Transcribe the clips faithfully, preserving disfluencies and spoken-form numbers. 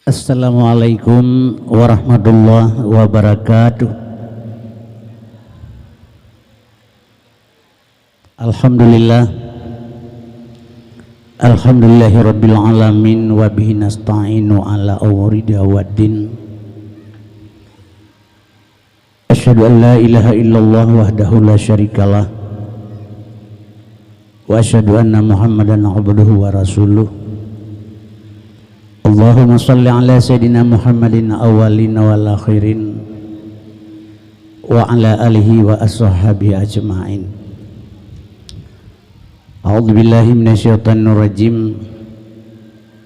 Assalamualaikum warahmatullahi wabarakatuh. Alhamdulillah. Alhamdulillahirabbil alamin, wa bihi nasta'inu ala umuri dunya waddin. Asyhadu an la ilaha illallah wahdahu la syarikalah, wa asyhadu anna Muhammadan abduhu wa rasuluh. Allahumma shalli ala sayyidina Muhammadin awwalin wal akhirin, wa ala alihi wa ashabihi ajma'in. A'udzu billahi minasyaitonir rajim.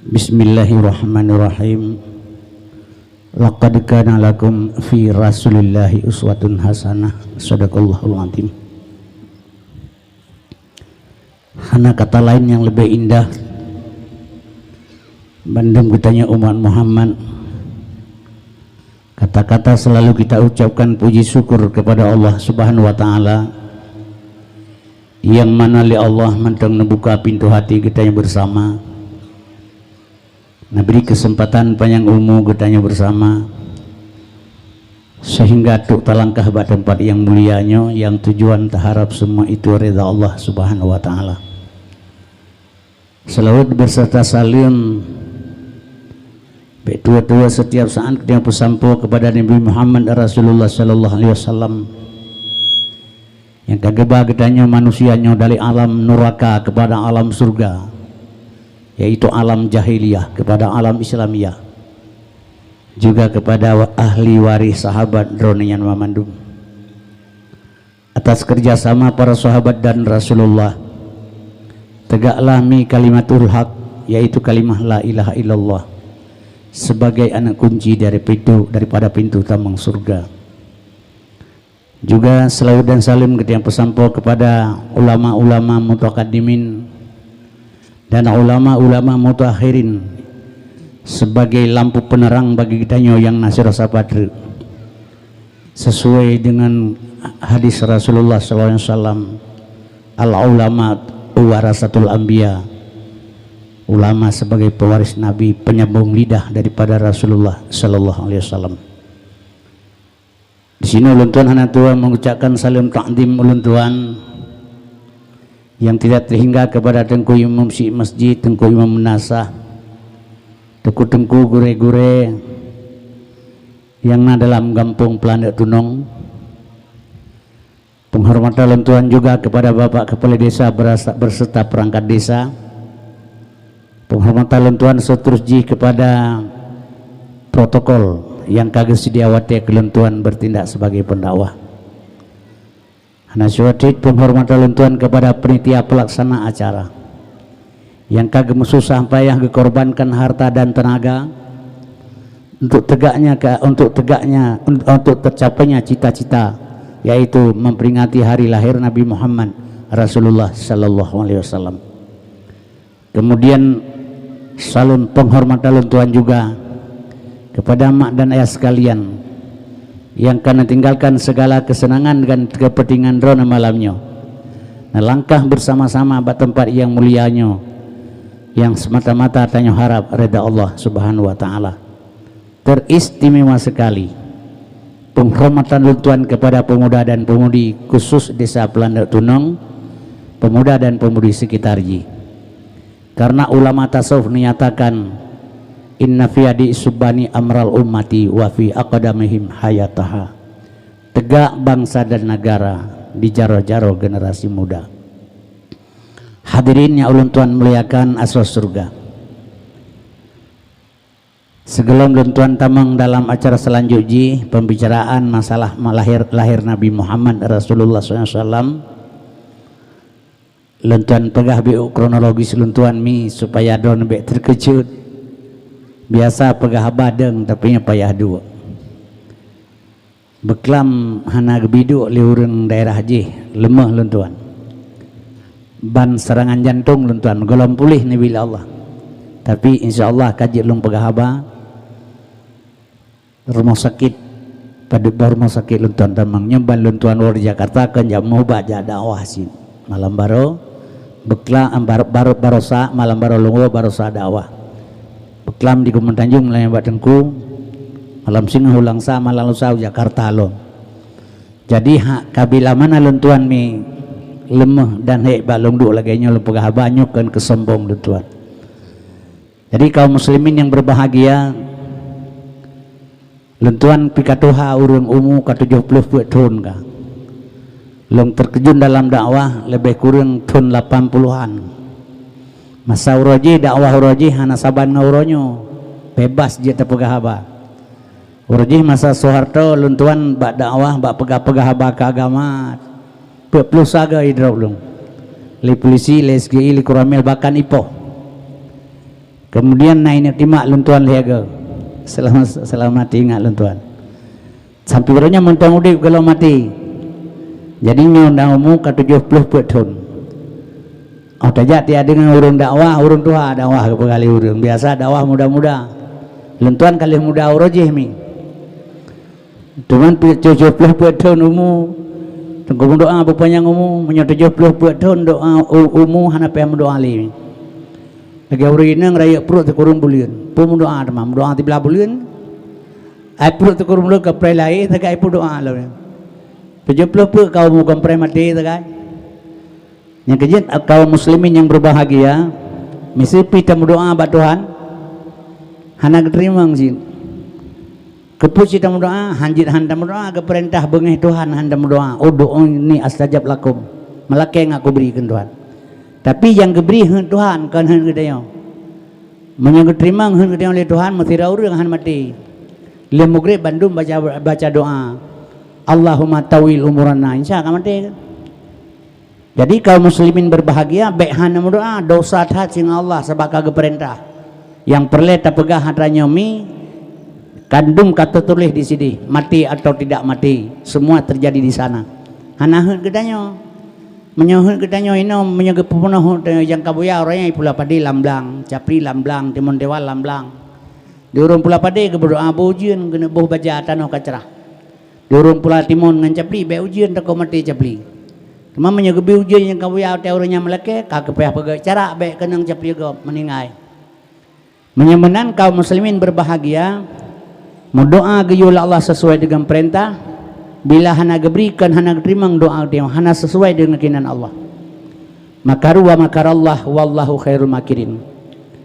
Bismillahirrahmanirrahim. Laqad kana lakum fi Rasulillahi uswatun hasanah. Sadaqallahul azim. Hana kata lain nyang leubeh indah, bandum geutanyoe umat Muhammad. Kata-kata selalu kita ucapkan puji syukur kepada Allah Subhanahu wa Ta'ala, yang mana lé Allah mantong neubuka pintoe hati geutanyoe bersama, neubri keuseumpatan panyang umu geutanyoe bersama, sehingga trok talangkah bak teumpat nyang mulia nyoe, nyang tujuan taharab seumua itu ridha Allah Subhanahu wa Ta'ala. Salawat beserta saleuem bèk tuwoe-tuwoe setiap saat geutanyoe peusampoe kepada Nabi Muhammad Rasulullah sallallahu alaihi wasallam, nyang ka geuba geutanyoe manusia nyoe dari alam nuraka kepada alam surga, yaitu alam jahiliyah kepada alam Islamiyah, juga kepada wa-, ahli waréh sahabat droeneuh nyan banmandum. Atas kerjasama para sahabat dan Rasulullah, tegaklah mi kalimatul haq, yaitu kalimah la ilaha illallah, sebagai aneuk kunci dari pintu, daripada pintu tamong surga. Juga salawat dan saleuem geutanyoe peusampoe kepada ulama-ulama mutakaddimin dan ulama-ulama mutaakhirin sebagai lampu penerang bagi geutanyoe nyang na sidroe sapat treuk. Sesuai dengan hadis Rasulullah sallallahu alaihi wasallam, "Al-ulama warasatul anbiya." Ulama sebagai pewaris Nabi, penyambung lidah daripada Rasulullah sallallahu alaihi wasallam. Di sinoe ulôn tuan hana tuwoe mengucapkan saleuem takzim ulôn tuan yang tidak terhingga kepada Teungku Imum Syik Masjid, Teungku Imum Meunasah, teungku-teungku, gurée-gurée nyang na dalam gampông Peulandeuk Tunong. Penghormatan lôn tuan juga kepada Bapak Kepala Desa berasa-, berserta perangkat desa. Penghormatan lôn tuan seterus jih kepada protokol nyang ka geuseudia watée keu lôn tuan bertindak sebagai pendakwah. Hana syuwa cit penghormatan lôn tuan kepada panitia pelaksana acara nyang ka geumeususah payah geukorbankan harta dan tenaga untuk tegaknya ke, untuk tegaknya, un-, untuk tercapainya cita-cita, yaitu memperingati hari lahir Nabi Muhammad Rasulullah sallallahu alaihi wasallam. Kemudian, saleuem penghormatan lôn tuan juga kepada mak dan ayah sekalian nyang ka neutinggalkan segala kesenangan dan kepentingan droeneuh malam nyoe, neulangkah bersama-sama bak teumpat nyang mulia nyoe, nyang semata-mata tanyoe harab ridha Allah Subhanahu wa Ta'ala. Teristimewa sekali penghormatan lôn tuan kepada pemuda dan pemudi khusus Desa Peulandeuk Tunong, pemuda dan pemudi sekitar jih. Karena ulama tasawuf menyatakan, "Inna fi adi subani amral ummati wa fi aqdamihim hayataha." Tegak bangsa dan negara di jaroe-jaroe generasi muda. Hadirin nyang ulôn tuan muliakan asoe syeuruga. Sigohlom lôn tuan tamong dalam acara seulanjut jih, pembicaraan masalah ma-, lahir, lahir Nabi Muhammad Rasulullah sallallahu alaihi wasallam, lôn tuan peugah beu kronologis lôn tuan mi supaya droeneuh bèk teukeujot. Biasa peugah haba deueng, tapi nyoe payah duek. Beuklam hana geubiduek lé ureuëng daerah jih, leumoh lôn tuan. Ban serangan jantong lôn tuan, gohlom puléh neubi lé Allah. Tapi insya Allah ka jeuet lôn peugah haba. Rumoh sakét, padub boh rumoh sakét lôn tuan tamong. Nyoe ban lôn tuan woe di Jakarta kon jak meubat jak dakwah cit. Malam baroe, beuklam, baroe, baroe, baroe sa, malam baroe lôn woe baroe sa dakwah. Islam di Kumantanjong, meulayan bak Teungku, malam singoh u Langsa, malam lusa u Jakarta lom. Jadi, hak kabila mana lôn tuan mi leumoh dan hék bak lôn duek lagée nyoe lôn peugah haba nyoe kon keusombong lôn tuan. Jadi, kaum muslimin yang berbahagia, lôn tuan pih ka tuha ureuëng umu ka tujoh ploh peuet thon ka. Lôn terkeujun dalam dakwah leubeh kureueng thon lapan puluhan. Masa uroe jih dakwah uroe jih hana saban ngon uroe nyoe, bebas jeuet tapeugah haba. Uroe jih masa Soeharto lôn tuan bak dakwah, bak peugah-peugah haba keu agama, peuet ploh saga idrop lôn. Lé polisi, lé S G I, lé Koramil, bahkan ipoh. Kemudian na ingat timak lôn tuan lhée go. Selama, selama teuingat lôn tuan. Sampai uroe nyoe mantong udeb gohlom maté. Jadi nyoe na umu ka tujoh ploh peuet thon. Oh, tajak tiak deungoe ureuëng dakwah, ureuëng tuha dakwah geupeugah lé ureuëng. Biasa dakwah muda-muda. Lôn tuan ka lheueh muda uroe jih mi. Teuma pih tujoh ploh peuet thon umu. Teungku meudoá beupanyang umu, meunyoe tujoh ploh peuet thon doá u-, umu hana payah meudoá lé. Lagée ureuëng inong rayeuk pruet sikureueng buleuen. Peue meudoá teuma, meudoá siblaih buleuen. Ai pruet sikureueng buleuen ka preh lahé, sagai peudoá lom. Tujoh ploh peuet ka umu kon preh maté sagai. Nyang keujeuet, kaum muslimin yang berbahagia, miseue pih tameudoá bak Tuhan, hana geuteurimong cit. Keupeue cit tameudoá, han jeuet han tameudoá, geupeurintah beungéh Tuhan han tameudoá, "Ud'uni astajab lakum." Meulakée ngat kubri kheun Tuhan. Tapi nyang geubri heuet Tuhan, kon heuet geutanyoe. Meunyoe geuteurimong heuet geutanyoe lé Tuhan, meusidroe ureuëng han maté. Lheueh mugreb bandum baca, baca doá, "Allahumma tawil umurana." Insya ka maté. Jadi kaum muslimin berbahagia, bék hana meudoá, dosa that singoh Allah sabab ka geupeurintah. Nyang peureulée tapeugah atra nyoe mi, kandum ka teutuléh di sideh, mati atau tidak mati, semua terjadi di sana. Hana heuet geutanyoe. Meunyoe heuet geutanyoe inoe, meunyoe geupeupunoh heuet tanyoe nyang ka buya, uroe nyan ipula padé lam blang, capli lam blang, timon teuwal lam blang. Di ureuëng pula padé geupeudoá beu ujeuen, geuneuk boh baja tanoh ka crah. Di ureuëng pula timon ngon capli, bék ujeuen takot maté capli. Teuma meunyoe geubri ujeuen nyang ka buya watée ureuëng nyan meulakée, ka geupayah peugét carak bék keunong capli gob meuninggai. Meunyoe meunan kaum muslimin berbahagia, meudoá geuyue lé Allah sesuai dengan perintah, bila hana geubri kon hana geuteurimong doá geutanyoe, hana sesuai dengan keinginan Allah. Makaru wa makarallah wallahu khairul makirin.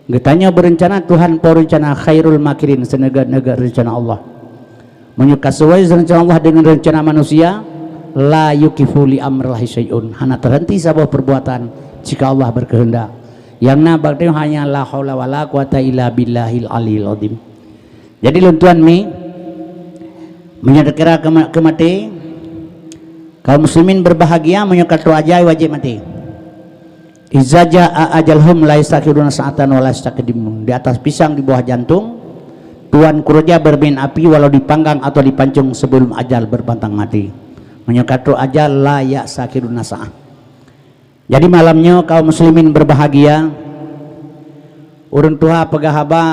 Geutanyoe beureuncana, Tuhan po reuncana khairul makirin, seuneugét-neugét reuncana Allah. Meunyoe ka sesuai rencana Allah dengan rencana manusia, la yukifu li amrillahi syai'un, hana terhenti saboh perbuatan jika Allah berkehendak. Yang na bak tanyoe hanya la haula wala quwata illa billahil aliyil azim. Jadi lôn tuan mi, meunyoe teukira keu ma-, keu maté, kaum muslimin berbahagia meunyoe ka trok ajai wajéb maté. Iza jaa ajaluhum la yastakhiruna sa'atan wa la yastaqdimun. Di atas pisang di bawah jantung, Tuan Ku Raja bermain api walau dipanggang atau dipancung sebelum ajal berpantang mati. Meunyoe ka trok ajal, la yastakhiruna sa'ah. Jadi malam nyoe kaum muslimin berbahagia, ureuëng tuha peugah haba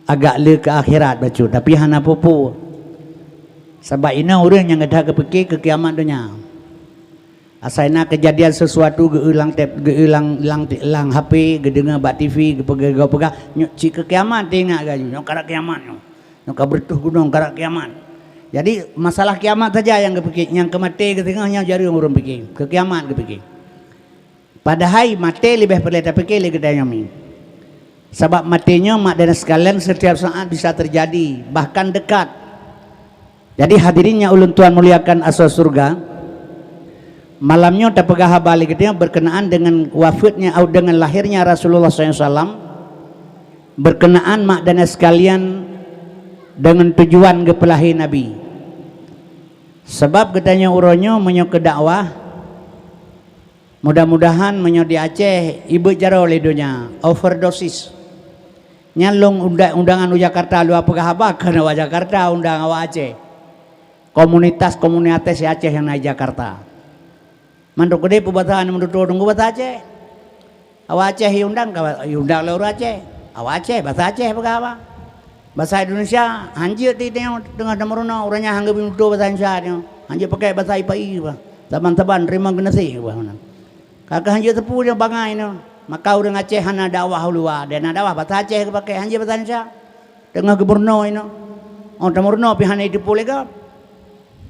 agak le keu akhirat bacut, tapi hana peue-peue. Sabab inoe ureuëng nyang geudah geupike keu kiamat donya. Asai na keujadian sesuatu geu-eu lam tep-, geu-eu lam, lam, lam H P, geudeungoe bak T V, geupeugah-peugah, nyoe cit keu kiamat teuingat geuh, nyoe karab kiamat nyoe. Nyoe ka beureutoh gunong karab kiamat. Jadi masalah kiamat saja nyang geupike, nyang keu maté geuh singoh nyan jareueng ureuëng pike, keu kiamat geupike. Padahai maté leubeh peureulée tapike lé geutanyoe mi. Sabab maté nyoe mak dan sekalian setiap saat bisa terjadi, bahkan dekat. Jadi hadirin nyang ulôn tuan muliakan asoe syeuruga, malam nyoe tapeugah haba lé geutanyoe berkenaan dengan wafeuet nyan, au dengan lahirnya Rasulullah sallallahu alaihi wasallam, berkenaan mak dan sekalian dengan tujuan geupeulahé Nabi. Sabab geutanyoe uroe nyoe meunyoe keu dakwah, mudah-mudahan meunyoe di Aceh ibeuet jaroe lé donya, overdosis. Nyan lôn unda-, undangan u Jakarta, lôn peugah haba keu awak Jakarta undang awak Aceh. Komunitas-komunitas Aceh nyang na di Jakarta. Mandum keudeh peubasa nyang meututoe teungku basa Aceh. Awak Aceh iundang ka, iundang lé ureuëng Aceh. Awak Aceh, basa Aceh peugah haba. Basa Indonesia, hanjeuet di teungoh, teungoh tameurunoe, ureuëng nyan hana geubri meututoe basa Indonesia nyoe. Hanjeuet pakai basa ipai bah. Saban-saban terima geunaséh bah meunan. Ka keuh hanjeuet teupeu nyoe bangai nyoe. Maka ureuëng Aceh hana dakwah u luwa, dan na dakwah basa Aceh geupakai, hana jeuet basa Indonesia. Teungoh geumeurunoe inoe. Oh, teumeurunoe pih hana jiteupeue lé gob.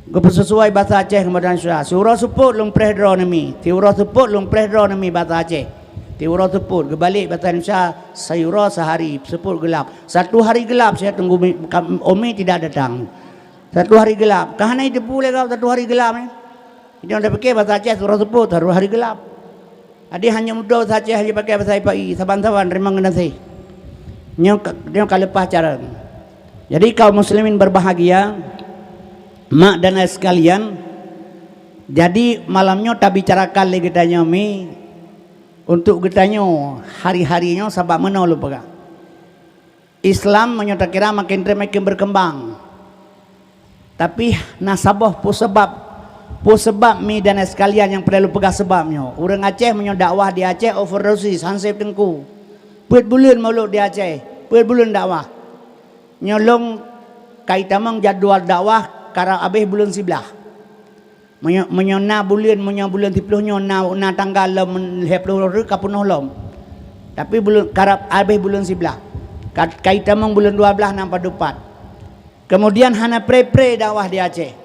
Geupeusesuai basa Aceh ngon basa Indonesia. Siuroe seupôt lôn preh droeneuh mi. Siuroe seupôt lôn preh droeneuh mi basa Aceh. Siuroe seupôt, geubalek basa Indonesia, siuroe sehari, seupôt geulap. Satu hari gelap saya tunggu mi-, kam-, Umi tidak datang. Satu hari gelap. Ka hana jiteupeue lé gob satu hari gelap, eh. Jadi, anda pikir basa Aceh siuroe seupôt, satu hari gelap. Jadi, hana mudah basa Aceh, hana pakai basa Ipai, saban-saban, terima kasih. Nyoe ka, nyoe ka leupah cara. Jadi, kaum muslimin berbahagia, mak dan ayah sekalian, jadi malam nyoe tabicarakan lé geutanyoe mi, untuk geutanyoe hari-hari nyoe sabab meunoe lôn peugah. Islam meunyoe takira makin treb makin berkembang. Tapi na saboh peue sabab, peue sabab mi dan ayah sekalian nyang peureulée lôn peugah sabab nyoe. Ureuëng Aceh meunyoe dakwah di Aceh overdosis, han sép teungku. Peuet buleuen mulod di Aceh, peuet buleuen dakwah. Nyoe lôn ka itamong jadwal dakwah karab abéh buleuen siblaih. Meunyoe, meunyoe na buleuen, meunyoe buleuen siplôh nyoe na, na tanggal lom lhée ploh rhot ka peunoh lom. Tapi buleuen karab abéh buleuen siblaih. Ka, ka itamong buleuen dua blaih na padub pat. Kemudian hana pré-pré dakwah di Aceh.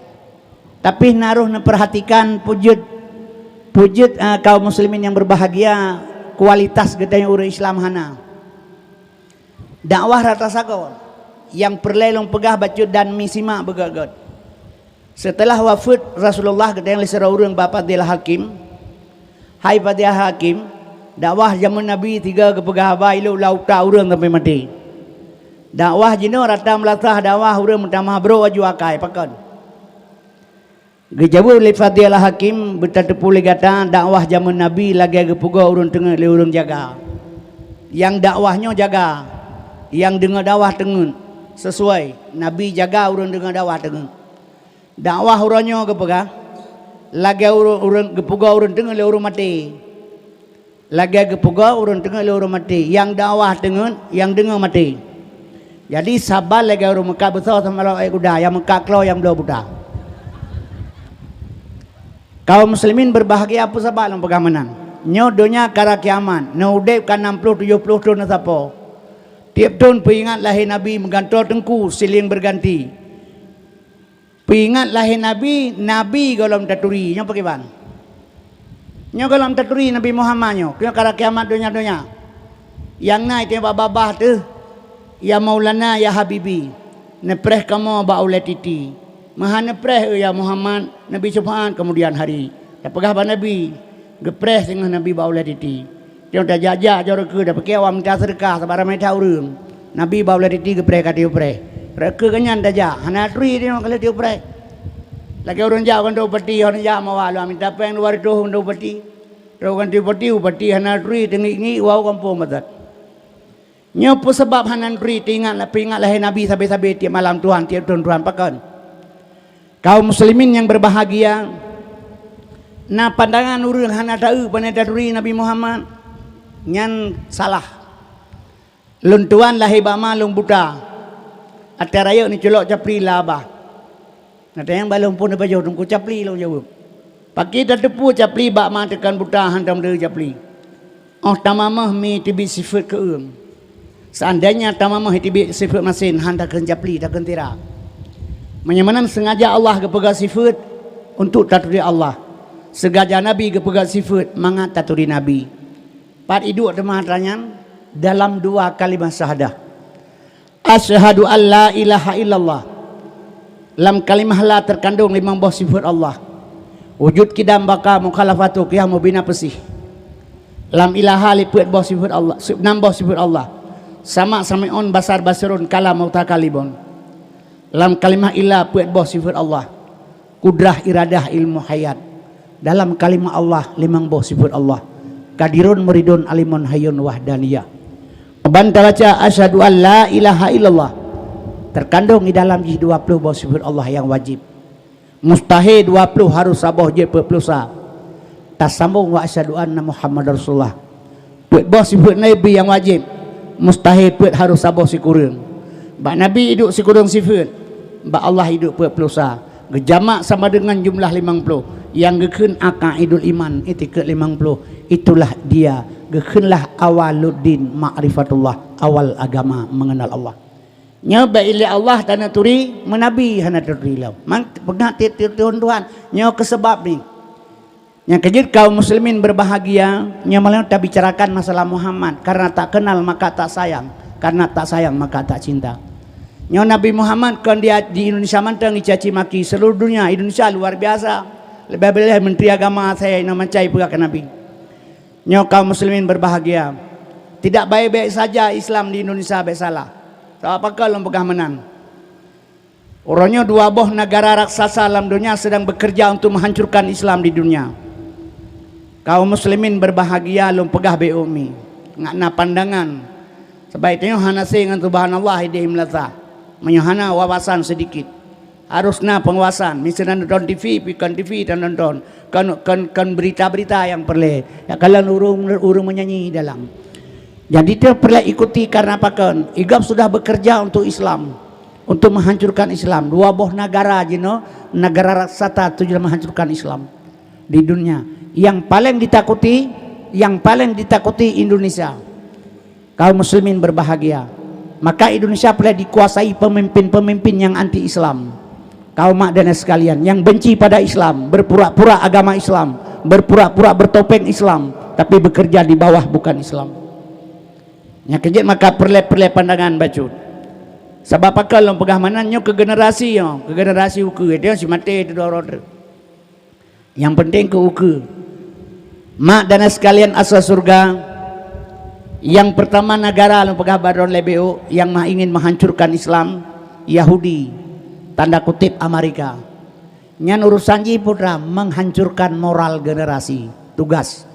Tapi na roh neupeurhatikan peue jeuet, peue jeuet, eh, kaum muslimin nyang berbahagia, kualitas geutanyoe ureuëng Islam hana. Dakwah rata sagoe, nyang peureulée lôn peugah bacut dan mi simak beugét-gét. Seuteulah wafeuet Rasulullah, geutanyong lé sidroe ureuëng bak Fadil Hakim, "Hai Fadil Hakim, dakwah jameun Nabi tiga geupeugah haba ilok lam utak ureuëng sampai maté. Dakwah jinoe rata meulasah dakwah ureuëng meutamah brok aju akai, pakon?" Geujaweueb lé Fadil Hakim, "Beutateupeue lé gata, dakwah jameun Nabi lagée geupeugoe ureuëng teungeut lé ureuëng jaga. Nyang dakwah nyoe jaga, nyang deungoe dakwah teungeut. Sesuai, Nabi jaga ureuëng deungoe dakwah teungeut. Dakwah uroe nyoe geupeugah, lagée ureuëng, ureuëng geupeugoe ureuëng teungeut lé ureuëng maté. Lagée geupeugoe ureuëng teungeut lé ureuëng maté, nyang dakwah teungeut, nyang deungoe maté. Jadi, saban lagée ureuëng meukat beusoe sama lom ék guda, nyang meukat kloe nyang bloe buta." Kaum muslimin berbahagia, peue sabab lôn peugah meunan? Nyoe donya kara kiamat, neuudeb ka nam ploh tujoh ploh thon neusapo. Tieb thon peuingat lahé Nabi meugantoe teungku sileng berganti. Peuingat lahé Nabi, Nabi gohlom taturi. Nyoe pakriban? Nyoe gohlom taturi Nabi Muhammad nyoe. Nyoe kara kiamat donya-donya. Nyang na iteueng babah-babah teuh, "Ya Maulana, ya Habibi, neupreh kamoe bak ulée titi." "Meuhan neupreh, ya Muhammad, neubi syeufaat keumudian hari." Tapeugah bak Nabi, geupreh singoh Nabi bak ulée titi. Nyoe tajak-jak jaroe keu, tapiké awak mita seudeukah, sabab ramé that ureuëng. Nabi bak ulée titi geupreh ka tiupreh. Rot keu geuhnyan tajak, hana turi nyoe ka lheueh tiupreh. Lagée ureuëng jak u kantô bupati, hana jak mawa lom mita péng dua reutôh u kantô bupati. Trok u kantô bupati, bupati hana turi, teungiek-ngiek wau gampông batat. Nyoe peue sabab hana turi teuingat, peuingat lahé Nabi sabe-sabe tieb malam Tuhan, tieb thon Tuhan pakon? Kaum muslimin nyang berbahagia, na pandangan ureuëng hana taeu pane taturi Nabi Muhammad, nyan salah. Lôn tuan lahé bak ma lôn buta, até rayeuk neuculok capli lam babah. Gata nyang balom pun neupajoh teungku capli lôn jaweueb. Pakri tateupeue capli bak ma teukon buta han tameudeue capli. Óh tamamoh mi teubiet sifeuet keu-ueng. Seandainya tamamoh teubiet sifeuet masen han takheun capli, takheun tira. Meunyoe meunan sengaja Allah geupeugah sifeuet untuk taturi Allah. Sengaja Nabi geupeugah sifeuet mangat taturi Nabi. Pat iduek teuma atra nyan dalam dua kalimah syahadah. Asyhadu an la ilaha illallah. Lam kalimah la teukandong limong boh sifeuet Allah. Wujud, qidam, baqa, mukhalafatu, qiyam, mubina, peusih. Lam ilaha lé peuet boh sifeuet Allah, si-, nam boh sifeuet Allah. Sama, sami'un, basar, basirun, kalam, mutakallimun. Lam kalimah illa peuet boh sifeuet Allah. Kudrah, iradah, ilmu, hayat. Dalam kalimah Allah, limong boh sifeuet Allah. Qadirun, Muridun, Alimun, Hayyun, Wahdaniyah. Ban tabaca asyhadu an la ilaha illallah, teukandong di dalam jih dua ploh boh sifeuet Allah nyang wajéb. Mustahé dua ploh, harôh saboh, jeuet peuet ploh sa. Tasambong wa asyhadu anna Muhammadar Rasulullah. Peuet boh sifeuet Nabi nyang wajéb, mustahé peuet, harôh saboh, sikureueng. Bak Nabi iduek sikureueng sifeuet, bak Allah iduek peuet ploh sa. Geujamak sama deungon jumlah limong ploh. Nyang geukheun aqaidul iman, itikeuet limong ploh. Itulah dia Geukheunlah awaluddin ma'rifatullah, awal agama mengenal Allah. Nyoe bak ilée Allah taneuturi, meunabi hana teuturi lom. Mang peugah tieb-tieb Tuhan, Tuhan, nyoe keu sabab nyoe. Nyang keujeuet kaum muslimin berbahagia, nyoe malam tabicarakan masalah Muhammad, karena tak kenal maka tak sayang, karena tak sayang maka tak cinta. Nyoe Nabi Muhammad kon dia di Indonesia mantong dicaci maki, seluruh dunia, Indonesia luar biasa. Leubeh-leubeh menteri agama saya inoe mancai peugah keu Nabi. Nyoe kaum muslimin berbahagia. Tidak baik-baik saja Islam di Indonesia, baik salah. Sabab pakon lôn peugah meunan? Uroe nyoe dua boh negara raksasa lam dunia sedang bekerja untuk menghancurkan Islam di dunia. Kaum muslimin berbahagia, lôn peugah beu mi, ngat na pandangan. Sabab tanyoe hana se ngon subhanallah ideh meulasa. Meunyoe hana wawasan sedikit. Harus na penguasaan. Misalnya nonton T V, pi kon T V dan nonton. Kon, kon, kon berita-berita yang perle. Ya, kalau ureuëng, ureuëng menyanyi dalam. Jadi, dia perlu ikuti karena pakon. Igab sudah bekerja untuk Islam, untuk menghancurkan Islam. Dua boh negara jinoe, negara raksasa tujuan menghancurkan Islam di dunia. Yang paling ditakuti, yang paling ditakuti Indonesia. Kaum muslimin berbahagia. Maka Indonesia pula dikuasai pemimpin-pemimpin yang anti Islam. Kaum mak dan sekalian, yang benci pada Islam, berpura-pura agama Islam, berpura-pura bertopeng Islam, tapi bekerja di bawah bukan Islam. Nyang keujeuet maka perle-perle pandangan bacut. Sabab pakon lôn peugah meunan nyoe keu generasi nyoe, keu generasi ukeue, dia si maté tu dua droe. Nyang penting keu ukeue. Mak dan sekalian asai syurga, yang pertama negara lôn peugah baroe lé beu nyang mah ingin menghancurkan Islam, Yahudi, tanda kutip Amerika. Nyan urusan jih putra menghancurkan moral generasi. Tugas.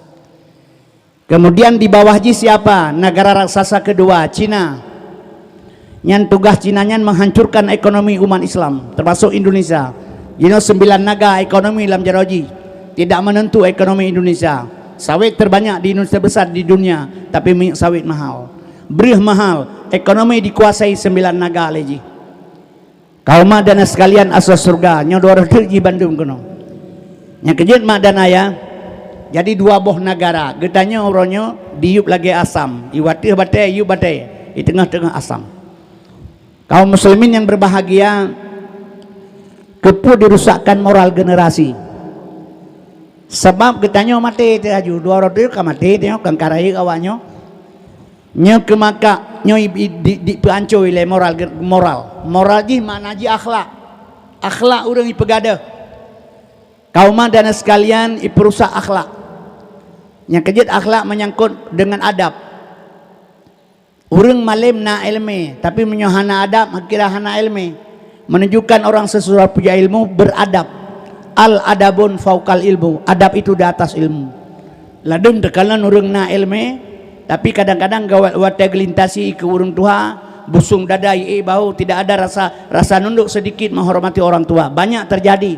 Kemudian di bawah jih siapa? Negara raksasa kedua, Cina. Nyan tugas Cina nyan menghancurkan ekonomi umat Islam, termasuk Indonesia. Jinoe sembilan naga ekonomi lam jaroe jih. Tidak menentu ekonomi Indonesia. Sawit terbanyak di Indonesia besar di dunia, tapi minyak sawit mahal. Breueh mahal, ekonomi dikuasai sembilan naga lé jih. Kaum mak dan sekalian asai syurga, nyoe dua droe teuk jih bandum keunoe. Nyang keujeuet mak dan ayah, jadi dua boh negara. Geutanyoe uroe nyoe diyueb lagée asam, iwateuh batée, iyueb batée, di teungoh-teungoh asam. Kaum muslimin yang berbahagia, keupeue dirusakkan moral generasi? Sabab geutanyoe maté teuh aju, dua droe teuk ka maté teuh nyoe, kon ka rayeuk awak nyoe. Nyoe keumakak, nyoe i, i, di, dipeuancô ilée moral, moral. Moral jih makna jih akhlak. Akhlak ureuëng ipeugadeuh. Kaum mak dan sekalian, ipeurusak akhlak. Nyang keujeuet akhlak menyangkut dengan adab. Ureuëng malem na iéleumé, tapi meunyoe hana adab, kira hana iéleumé. Menunjukkan orang sesudah puja ilmu beradab. Al adabun faukal ilmu. Adab itu di atas ilmu. Ladum teukalon ureuëng na iéleumé, tapi kadang-kadang gawat watée geulintasi keu ureuëng tuha, busong dada ié bahwa tidak ada rasa, rasa nunduk sedikit menghormati orang tua. Banyak terjadi.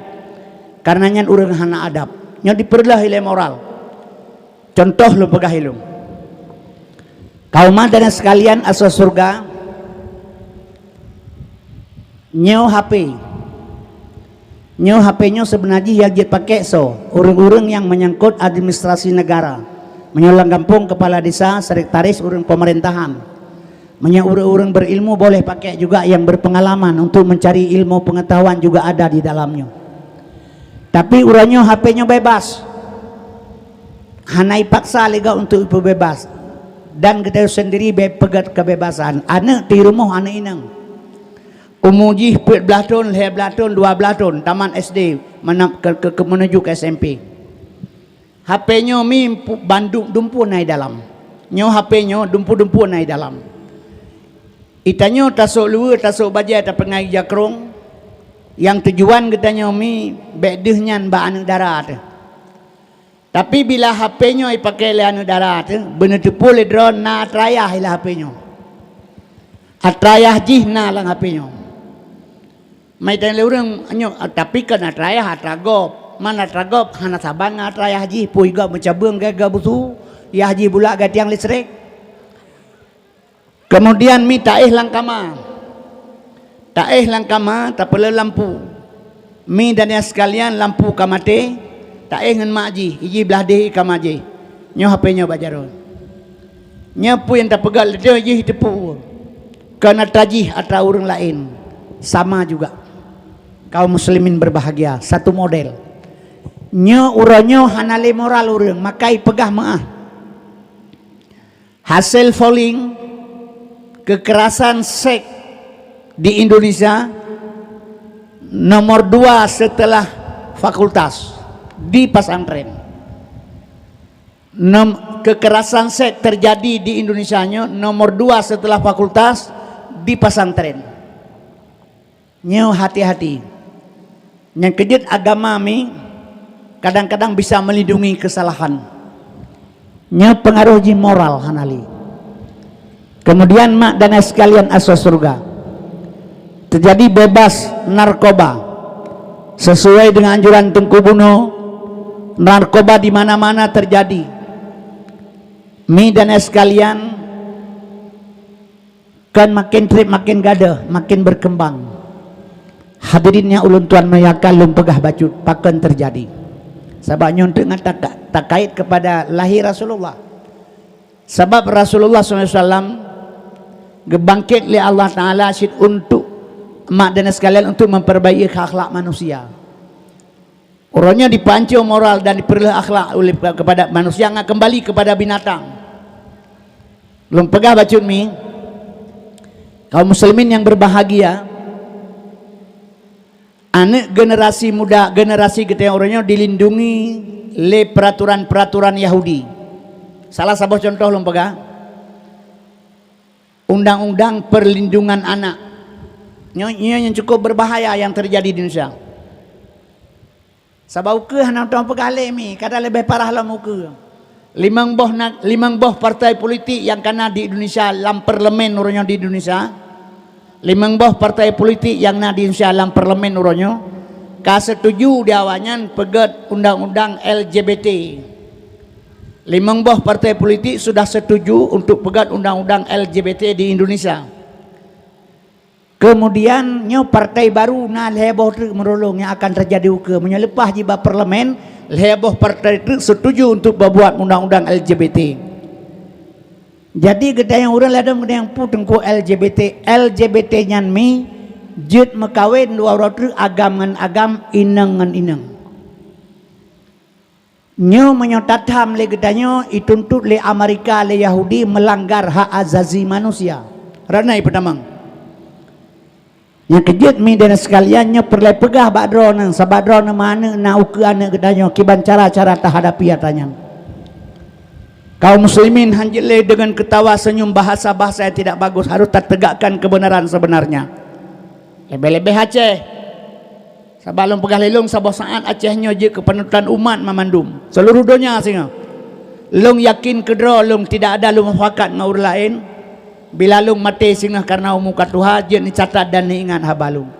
Karena nyan ureuëng hana adab. Nyoe dipeureuloh ilée moral. Contoh lôn peugah ilôn. Kaum mak dan sekalian asai syurga, nyoe H P. Nyoe H P nyoe seubeuna jih nyang jeuet pakai soe? Ureuëng-ureuëng nyang menyangkut administrasi negara. Meunyoe lam gampông kepala desa, sekretaris ureuëng pemerintahan. Meunyoe ureuëng-ureuëng berilmu boleh pakai juga yang berpengalaman untuk mencari ilmu pengetahuan juga ada di dalamnya. Tapi uroe nyoe H P nyoe bebas. Hana ipaksa lé gob untuk ipeubebas. Dan geutanyoe sendiri beu peugét kebebasan. Aneuëk di rumoh aneuëk inong. Umu jih peuet blaih thon, lhée blaih thon, dua blaih thon, tamat S D, meunam-, ke, ke, ke, menuju ke S M P. H P nyoe mi pu-, bandum dumpeue na i dalam. Nyoe H P nyoe dumpeue-dumpeue na i dalam. Geutanyoe tasok luweue, tasok bajée, tapeungai jakrong, nyang tujuan geutanyoe mi bék deuh nyan bak aneuëk dara teuh. Tapi bila H P nyoe ipakai lé aneuëk dara teuh, beuneuteupeu lé droe na atra ayah i lam H P nyoe. Atra ayah jih na lam H P nyoe. Mai tanyong lé ureuëng nyoe, tapi kon atra ayah, atra gob. Man atra gob hana saban ngon atra ayah jih, pui gob meucabeueng gaya-gaya busu, ayah jih bulak gaya tiang listrik. Kemudian mi taéh lam kama. Taéh lam kama, tapeuleueh lampu. Mi dan nyang sekalian lampu ka maté, taéh ngon mak jih, ijih blaih deh i kama jih. Nyoe H P nyoe bak jaroe. Nyoe peue nyang tapeugah lé droe jih teupeu. Keu atra jih atra ureuëng laén. Sama juga. Kaum muslimin berbahagia, satu model. Nyoe uroe nyoe hana lé moral ureuëng, maka ipeugah meuah. Hasil polling kekerasan seks di Indonesia nomor dua setelah fakultas di pesantren. Nom-, kekerasan seks terjadi di Indonesia nyoe nomor dua setelah fakultas di pesantren. Nyoe hati-hati. Nyang keujeuet agama mi kadang-kadang bisa melindungi kesalahan. Nyoe pengaruh jih moral hana lé. Kemudian mak dan ayah sekalian asoe syurga. Terjadi bebas narkoba. Sesuai dengan anjuran Teungku Bunoe, narkoba di mana-mana terjadi. Mi dan ayah sekalian, kan makin treb makin gadoh, makin berkembang. Hadirin nyang ulôn tuan muliakan, lôn peugah bacut pakon terjadi. Sabab nyoe teuk ngon taka-, takait kepada lahé Rasulullah. Sabab Rasulullah sallallahu alaihi wasallam geubangkét lé Allah Taala cit untuk mak dan sekalian untuk memperbaiki akhlak manusia. Uroe nyoe dipancô moral dan dipeureuloh akhlak oleh kepada manusia nyang kembali kepada binatang. Lôn peugah bacut mi, kaum muslimin yang berbahagia, aneuk generasi muda, generasi geutanyoe uroe nyoe dilindungi lé peraturan-peraturan Yahudi. Salah saboh contoh lôn peugah, undang-undang perlindungan anak. Nyoe, nyoe yang cukup berbahaya yang terjadi di Indonesia. Sabab ukeue hana mantong peugah lé mi, kadang leubeh parah lom ukeue. Limong boh na-, limong boh partai politik nyang kana di Indonesia lam parlemen uroe nyoe di Indonesia. Limong boh partai politik nyang na di Indonesia lam parlemen uroe nyoe ka setuju di awaknyan peugét undang-undang L G B T. Limong boh partai politik sudah setuju untuk peugét undang-undang L G B T di Indonesia. Kemudian nyoe partai baru na lhée boh treuk meurolong nyang akan teujadi ukeue. Meunyoe leupah jih bak parlemen, lhée boh partai treuk setuju untuk peubuet undang-undang L G B T. Jadi geutanyoe ureuëng ladom geutanyoe peue teungku L G B T. L G B T nyan mi jeuet meukawen dua uroe treuk agam ngon agam, inong ngon inong. Nyoe meunyoe tatham lé geutanyoe, ituntut lé Amerika, lé Yahudi meulanggar hak azazi manusia. Rot na ipeutamong. Nyang keujeuet mi dan sekalian nyoe peureulée peugah bak droeneuh, sabab droeneuh meuaneuk na ukeue aneuk geutanyoe kiban cara-cara tahadapi atra nyan. Kaum muslimin han jeuet lé deungon keutawa seunyum bahasa-bahasa yang tidak bagus, harus tategakkan kebenaran sebenarnya. Leubeh-leubeh Aceh. Sabab lôn peugah lé lôn saboh saát Aceh nyoe jeuet keu panutan umat mamandum seuluruh donya singoh. Lôn yakin keudroe lôn tidak ada lôn mufakat ngon ureuëng laén. Bila lôn maté singoh kareuna umu ka tuha, jeuet neucatat dan neuingat haba lôn.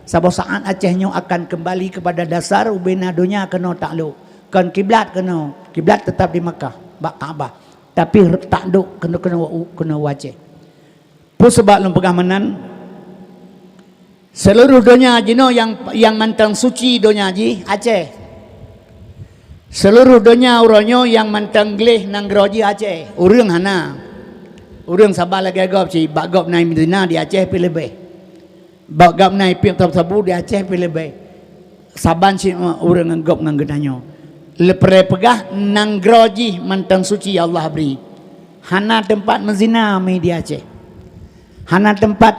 Saboh saát Aceh nyoe akan keumbali keupada dasar ubena donya keunoe taklok. Kon kiblat keunoe, kiblat teutab di Makkah, bak Ka'bah. Tapi taklok keunoe, keunoe, keunoe u Aceh. Peue sabab lôn peugah meunan? Seuluruh donya jinoe nyang, nyang mantong suci donya jih Aceh. Seuluruh donya uroe nyoe nyang mantong gleh nanggroe jih Aceh. Ureuëng hana. Ureuëng saban lagée gob cit, bak gob na meuzina di Aceh pih leubeh. Bak gob na ipiep sabu-sabu di Aceh pih leubeh. Saban cit ureuëng ngon gob ngon geutanyoe. Leupeureulée peugah nanggroe jih mantong suci Allah bri. Hana teumpat meuzina mi di Aceh. Hana teumpat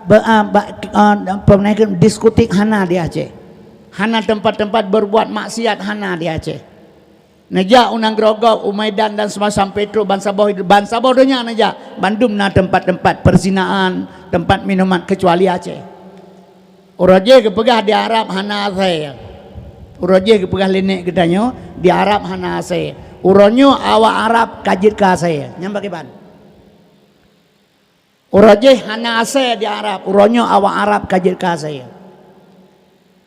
be-, a, ba-, a, apa namanya, diskotik hana di Aceh. Hana teumpat-teumpat berbuat maksiat hana di Aceh. Neujak u nanggroe gob, u Medan dan seumacam Petro, bansaboh, bansaboh donya neujak. Bandum na teumpat-teumpat perzinaan, teumpat minuman, keucuali Aceh. Uroe jih geupeugah di Arab hana asée. Uroe jih geupeugah lé nek geutanyoe di Arab hana asée. Uroe nyoe awak Arab ka jeuet keu asée. Nyan pakriban? Uroe jih hana asée di Arab, uroe nyoe awak Arab ka jeuet keu asée.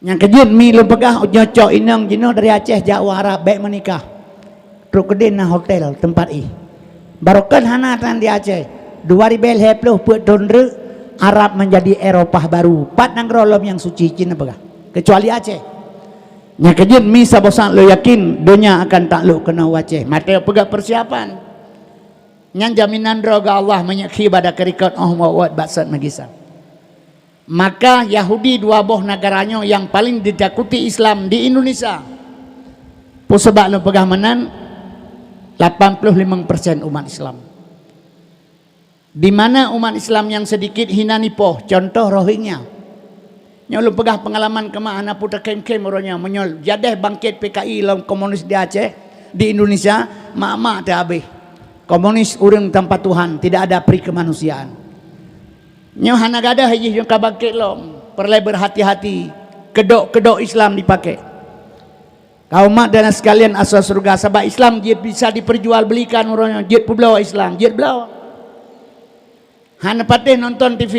Nyang keujeuet mi lôn peugah, nyoe cok inong jinoe dari Aceh jak u Arab bék meunikah. Trok keudeh na hotel teumpat ih. Barokon hana tan di Aceh. Dua ribée lhée ploh peuet thon reuk, Arab menjadi Eropah baru. Pat nanggroe lom nyang suci cit neupeugah, keucuali Aceh. Nyang keujeuet mi saboh saát lôn yakin donya akan taklok keunoe u Aceh. Maté peugah persiapan. Nyan jaminan droe geuh Allah meunyoe khi bada keurikot 'oh muwat-wat bak sot meugisan. Maka Yahudi dua boh nagara nyoe nyang paleng ditakuti Islam di Indonesia. Peue sabab lôn peugah meunan? Lapan ploh limong persen umat Islam. Di mana umat Islam nyang seudikit hinan ipoh, contoh Rohingya. Nyoe lôn peugah peungalaman keumak hana peue takhém-khém uroe nyoe. Meunyoe jadeh bangkét P K I lom komunis di Aceh, di Indonesia, mak-mak teuhabéh. Komunis ureuëng tanpa Tuhan, tidak ada pri kemanusiaan. Nyoe hana gadôh jih nyoe ka bangkét lom, peureulée berhati-hati, keudok-keudok Islam dipakai. Kaum mak dan sekalian asoe syeuruga, sabab Islam jeuet bisa diperjualbelikan uroe nyoe, jeuet peubloe Islam, jeuet bloe. Hana patéh nonton T V.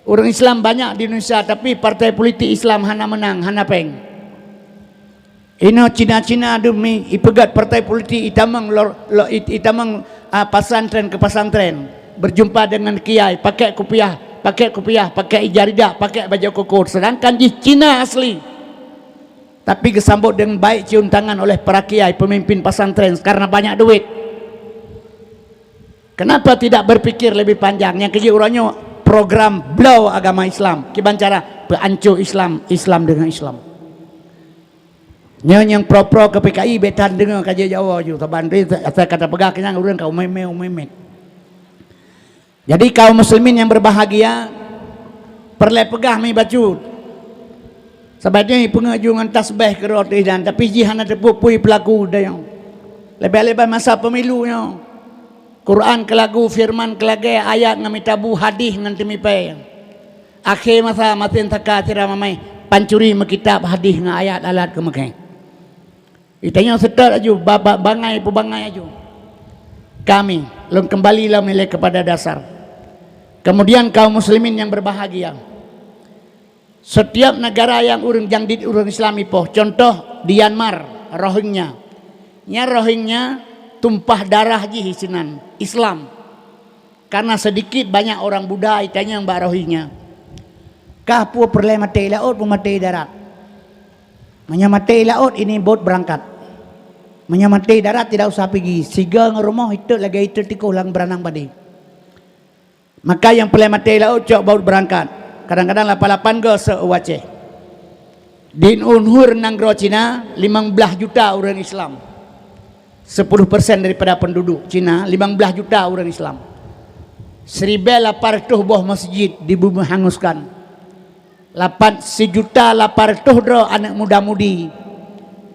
Ureuëng Islam banyak di Indonesia, tapi partai politik Islam hana meunang, hana péng. Inoe Cina-Cina dum mi ipeugét partai politik itamong lor, lo, it, itamong, ah, pesantren ke pesantren, berjumpa dengan kiai, pakai kupiah, pakai kupiah, pakai ija ridak, pakai baju koko, sedangkan jih Cina asli. Tapi geusambot dengan baik cium tangan oleh para kiai pemimpin pesantren karena banyak duit. Kenapa tidak berpikir lebih panjang? Nyang keujeuet uroe nyoe program bloe agama Islam. Kiban cara peuancô Islam, Islam dengan Islam. Nyoe nyang pro-pro ke P K I bék tan deungoe ka jeuet jawoe ju. Saban asai ka tapeugah keu nyang ureuëng ka umé-mé, umé-mé. Jadi kaum muslimin yang berbahagia, peureulée peugah mi bacut. Sabab nyan ipeungeut ju ngon tasbeh keudroe teuh dan, tapi jih hana teupeu peue peulaku dayong. Leubeh-leubeh masa pemilu nyoe. Quran keulagu, firman keulagée, ayat ngon mitabu, hadih ngon teumipée. Akhé masa masen saka sira mamai pancuri meukitab hadih ngon ayat alat keumeukhé. Itanyoe seutôt aju, ba-, ba-, bangai peubangai aju. Kami, lôn keumbali lom ilée keupada dasar. Kemudian kaum muslimin yang berbahagia, setiap negara nyang ureuëng jangdit ureuëng Islam ipoh, contoh Myanmar, Rohingya. Nya Rohingya tumpah darah jih sinan Islam. Karena sedikit banyak orang Buddha itanyong bak Rohingya, "Kah peue peureulée maté i laôt, peue maté i darat?" Meunyoe maté i laôt, ini bot beurangkat. Meunyoe maté i darat, tidak usah pigi. Sigoe ngon rumoh itot lagée itot tikôh lam beranang badée. Maka nyang peureulée maté i laôt cok bot beurangkat. Kadang-kadang lapan-lapan goe seueu u Aceh. Di Uyghur nanggroe Cina, limong blaih juta ureuëng Islam. Sepuluh persen daripada penduduk Cina, limong blaih juta ureuëng Islam. Siribée lapan reutôh boh masjid dibeumeung hanguskan. Lapan, sijuta lapan reutôh droe aneuëk muda-mudi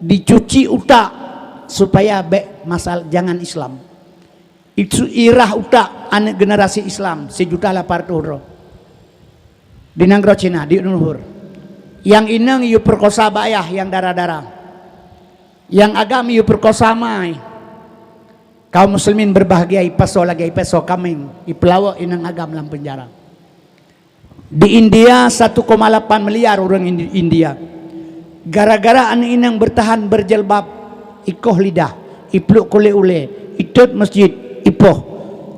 dicuci utak supaya bék masal jangan Islam. Itu irah utak aneuëk generasi Islam sijuta lapan reutôh droe. Di nanggroe Cina, di Uyghur. Nyang inong yue peukosa bak ayah nyang dara-dara. Nyang agam yue peukosa mai. Kaum muslimin berbahagia, ipasoe lagée ipasoe kaméng, ipeulawok inong agam lam penjara. Di India satu koma lapan miliar ureuëng Indi-, India. Gara-gara aneuëk inong beurtahan berjilbab, ikoh lidah, ipluek kulét ulée, itot masjid, ipoh.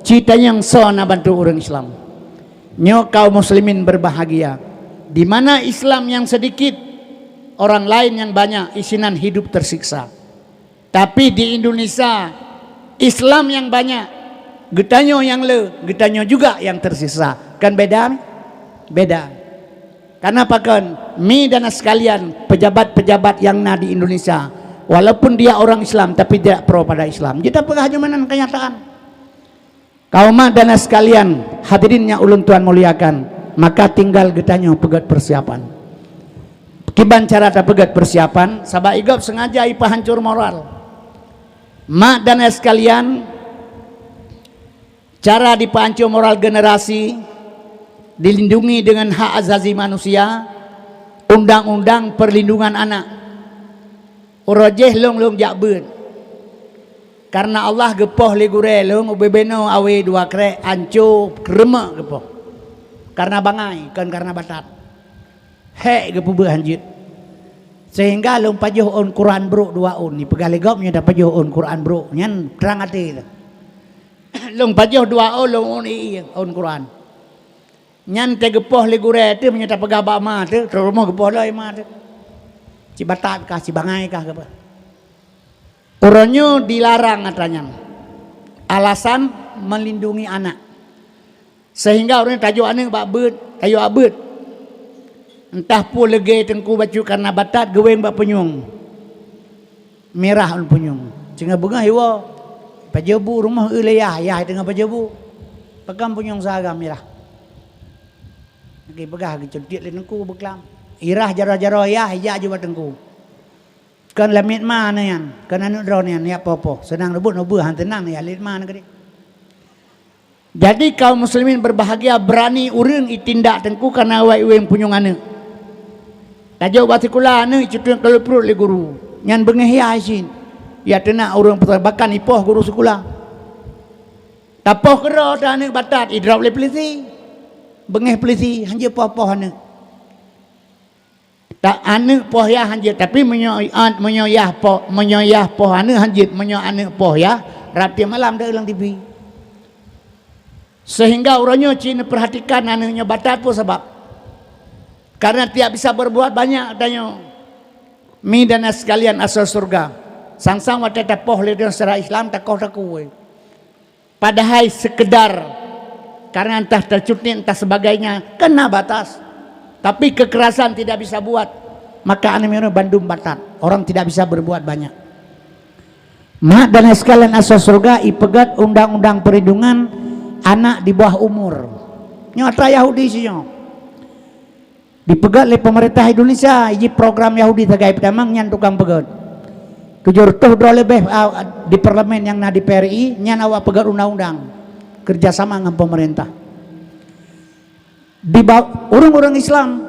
Ci tanyong soe na bantu ureuëng Islam. Nyoe kaum muslimin berbahagia. Di mana Islam nyang sedikit, orang lain nyang banyak, isinan hidup tersiksa. Tapi di Indonesia, Islam nyang banyak, geutanyoe nyang le, geutanyoe juga nyang tersisa. Kan beda? Beda. Karena pakon, mi dan sekalian, pejabat-pejabat nyang na di Indonesia, walaupun dia orang Islam, tapi tidak pro pada Islam. Jeuet tapeugah jeumanan kenyataan. Kaum mak dan sekalian, hadirin nyang ulôn tuan muliakan, maka tinggal geutanyoe peugét persiapan. Kiban cara tapeugét persiapan, sabab igob sengaja ipeuhancor moral. Mak dan sekalian, cara dipeuhancor moral generasi dilindungi dengan hak azazi manusia, undang-undang perlindungan anak. Uroe jéh lôn, lôn jak beuet. Karena Allah geupoh lé gurée lôn ubé-ubé noe awé dua krek, anco, keureumeuk geupoh. Karena bangai, kon karena batat. Hék geupeubeuet hanjeuet. Sehingga lôn pajoh ôn Quran brok dua ôn. Ipeugah lé gob nyoe tapajoh ôn Quran brok. Nyan trang até teuh. Lôn pajoh dua ôn, lôn ôn ié ôn Quran. Nyan teugeupôh lé gurée teuh, meunyoe tapeugah bak ma teuh, teuma geupoh lom ma teuh. Cibatat kah, cibangai kah, geupeugah. Uroe nyoe dilarang atra nyan. Alasan melindungi anak. Sehingga ureuëng tajok aneuk bak beuet, tajok bak beuet. Entah peue leugée teungku bacut karena batat geuweng bak punyueng. Mirah ôn punyueng. Singoh beungoh iwoe, pajoh bu rumoh eu lé yah, yah teungoh pajoh bu. Pakon punyueng saga mirah. Lagi peugah geucuntiek lé teungku beuklam. Irah jaroe-jaroe yah, ijak jubah teungku. Kon lamiet ma nyan, kon aneuk droe nyan, ya poh-poh. Seunang reubot nubeuh han teunang ya lamiet ma nyan keudeh. Jadi kaum muslimin berbahagia, berani ureuëng itindak teungku karena awai ueng punyueng aneuk. Tajok bak sikula aneuk icuteuk keu pruet lé guru. Nyan beungéh ya isin. Ya teunak ureuëng peuteubakan ipoh guru sikula. Tapoh keudroe teuh aneuk batat idrop lé peulisi. Beungéh peulisi hanjeuet poh-poh aneuk. Tak aneuk poh yah hanjeuet, tapi meunyoe an meunyoe yah poh meunyoe yah poh aneuk hanjeuet, meunyoe aneuk poh yah, rab tieb malam deuh lam T V. Sehingga uroe nyoe cit neupeurhatikan aneuk nyoe batat peue sabab. Karena tidak bisa berbuat banyak tanyoe. Mi dan sekalian asoe syurga. Sang-sang watée tapoh lé droe secara Islam takoh takue. Padahai sekedar karena entah tercuntiek entah sebagainya, kena batas. Tapi kekerasan tidak bisa buat, maka aneuk bandum batat. Orang tidak bisa berbuat banyak. Mak dan sekalian asoe syurga ipeugét undang-undang perlindungan anak di bawah umur. Nyoe atra Yahudi sinyoe. Dipeugét lé pemerintah Indonesia, iji program Yahudi sagai peutamong nyan tukang peugét. Tujoh reutôh droe leubeh, a, di parlemen nyang na di P R I, nyan awak peugét undang-undang kerjasama ngon pemerintah. Di ba-, ureuëng-ureuëng Islam,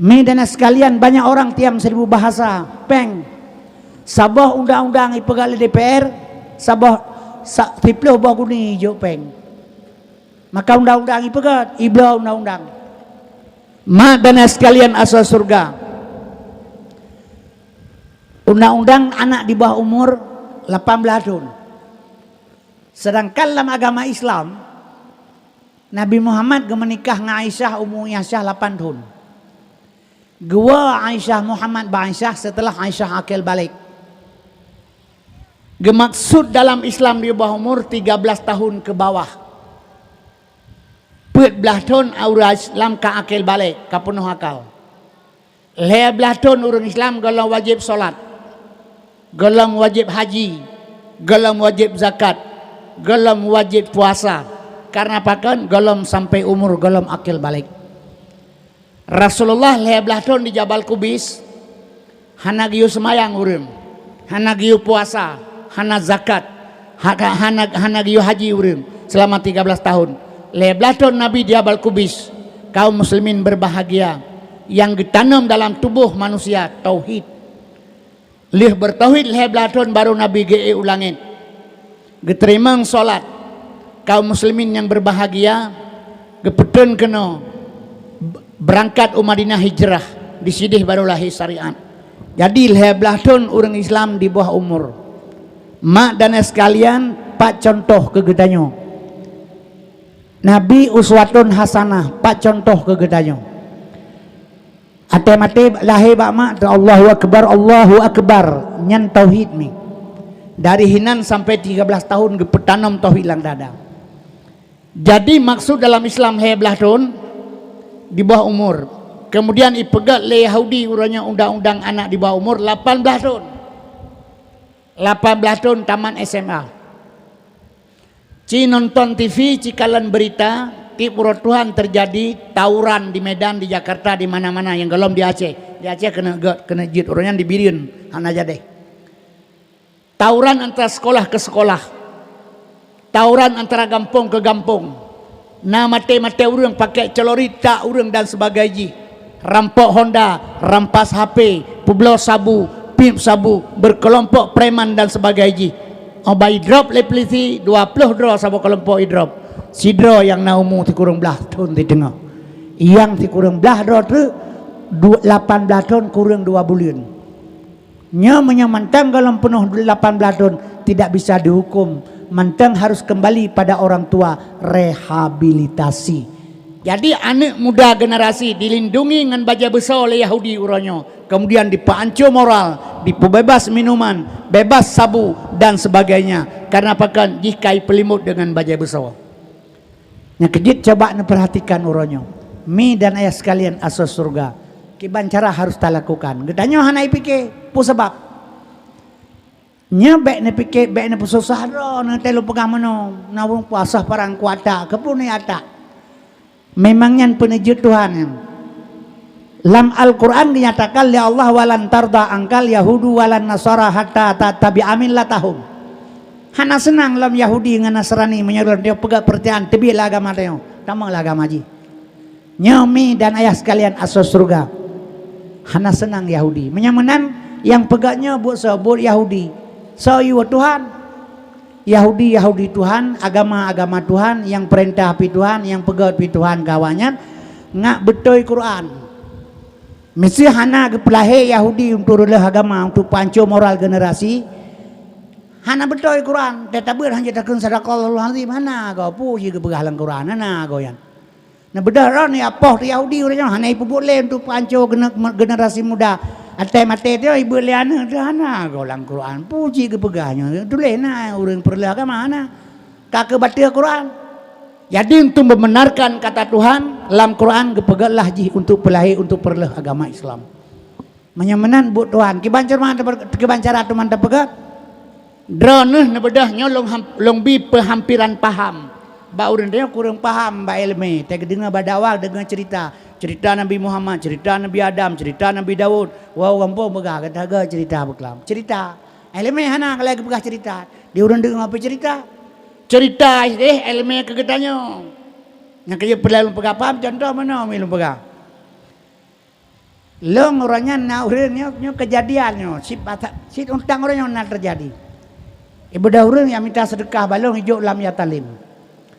mi dan sekalian, banyak orang tiam seribu bahasa, péng. Saboh undang-undang ipeugét lé D P R, saboh sa-, siplôh boh guni ijok péng. Maka undang-undang ipeugét, ibloe undang-undang. Mak dan sekalian asoe syurga. Undang-undang anak di bawah umur lapan belas thon. Sedangkan lam agama Islam, Nabi Muhammad geumeunikah ngon Aisyah, umu Aisyah lapan thon. Geuwoe Aisyah Muhammad bak Aisyah setelah Aisyah akil baligh. Geumaksud dalam Islam di bawah umur tiga belas tahun ke bawah. Peuet blaih thon ureuëng Islam ka akil baligh, ka peunoh akal. Lhée blaih thon ureuëng Islam gohlom wajéb salat, gohlom wajéb haji, gohlom wajéb zakat, gohlom wajéb puasa. Karena pakon? Gohlom sampai umur gohlom akil baligh. Rasulullah lhée blaih thon di Jabal Kubais, hana geuyue seumayang ureuëng, hana geuyue puasa, hana zakat, ha-, hana, hana geuyue haji ureuëng selama tiga belas tahun. Lhée blaih thon Nabi di Jabal Kubais, kaum muslimin berbahagia, nyang geutanom dalam tuboh manusia tauhid. Lheueh beutauhid lhée blaih thon barô Nabi geuék u langét. Geuteurimong salat. Kaum muslimin nyang berbahagia, geupeutrön keunoe beurangkat u Madinah hijrah, disideh barô lahé syariat. Jadi lhée blaih thon ureuëng Islam di bawah umur. Mak dan sekalian, pat contoh keu geutanyoe. Nabi uswatun hasanah, pat contoh keu geutanyoe. Até maté lahé bak mak, Allahu Akbar, Allahu Akbar, nyan tauhid mi. Dari hinan sampai tiga belas tahun geupeutanom tauhid lam dada. Jadi maksud dalam Islam lhée blaih thon di bawah umur. Kemudian ipeugét lé Yahudi uroe nyoe undang-undang anak di bawah umur lapan belas thon. Lapan belas thon tamat S M A. Ci nonton T V, ci kalon beurita, tieb uroe Tuhan teujadi tawuran di Medan, di Jakarta, di mana-mana nyang gohlom di Aceh. Di Aceh keuneuk gét, keuneuk jeuet, uroe nyan di Bireuen hana jadeh. Tawuran antara sekolah keu sekolah. Tawuran antara gampông keu gampông. Na maté-maté ureuëng pakai celurit tak ureuëng dan sebagai jih. Rampok Honda, rampas H P, peubloe sabu, piep sabu, beukeulompok preman dan sebagai jih. Óh ba idrop lé peulisi, dua ploh droe saboh keulompok idrop. Sidroe nyang na umu sikureueng blaih thon siteungoh. Nyang sikureueng blaih droe treuk, du-, lapan blaih thon kureueng dua buleuen. Nyoe meunyoe mantong gohlom peunoh lapan blaih thon, tidak bisa dihukum, mantong harus kembali pada orang tua, rehabilitasi. Jadi aneuk muda generasi dilindungi ngon bajée beusoe lé Yahudi uroe nyoe, kemudian dipeuancô moral, dipeubeubaih minuman, beubaih sabu dan sebagainya. Karena pakon jih ka ipeulimot deungon bajée beusoe. Nyang keujeuet coba neupeurhatikan uroe nyoe. Mi dan ayah sekalian asoe syeuruga, kiban cara harôh talakukan. Geutanyoe hana ipike, peue sabab? Nyoe bék neupike, bék neupeususah droe, neuteuleu peugah meunoe, na ureuëng puasa parang kuata, keupeue neuatak? Memang nyan peuneujeuet Tuhan nyan. Lam Al-Quran dinyatakan lé Allah, "Walan tarda angkal yahudu walan nasara hatta tattabi'a millatahum." Hana seunang lom Yahudi ngon Nasrani meunyoe lôn dia peugah peurcayaan teubiet lah agama tanyoe, tamong lah agama jih. Nyoe mi dan ayah sekalian asoe syeuruga. Hana seunang Yahudi. Meunyoe meunan nyang peugah nyoe buet soe? Buet Yahudi. Soe yue Tuhan? Yahudi, Yahudi Tuhan, agama, agama Tuhan, nyang peurintah pih Tuhan, nyang peugét pih Tuhan keu awaknyan, ngat beutôi Quran. Meusé hana geupeulahé Yahudi untuk reuleuh agama, untuk peuhanco moral generasi, hana beutôi Quran. Teutabeuet hana takheun sadaqallahul azim, hana goe peue jih geupeugah lam Quran, hana goe nyan. Neubeudôh droe neuapoh teu Yahudi ureuëng nyoe, hana ipeubuet lé untuk peuhanco gene-, generasi muda. Até maté teuh ibeuet lé aneuëk teuh hana goe lam Quran. Peue jih geupeugah nyoe, tuléh na ureuëng peureuloh agama hana. Ka keu bateue Quran. Jadi untuk membenarkan kata Tuhan, lam Quran geupeugét lah jih untuk peulahé, untuk peureuloh agama Islam. Meunyoe meunan buet Tuhan, kiban cara, kiban cara teuma tapeugét? Droeneuh neubeudôh nyoe lôn ham-, lôn bi peuhampiran paham. Bak ureuëng tanyoe kureueng paham bak iéleumé, teudeungoe bak dakwah deungoe cerita. Cerita Nabi Muhammad, cerita Nabi Adam, cerita Nabi Daud. Wah, ureuëng gampông peugah, gata göt cerita beuklam. Cerita. Iéleumé hana ka lheueh geupeugah cerita. Di ureuëng deungoe peucerita. Cerita ideh iéleumé keu geutanyoe. Nyang keu jeuet peulai lôn peugah paham, contoh meunoe mi lôn peugah. Lôn uroe nyan na ureuëng nyoe, nyoe keujadian nyoe, cit basa-, cit untang uroe nyoe na teujadi. Ibeudôh ureuëng nyang mita seudeukah bak lôn ijok lam Yatalem.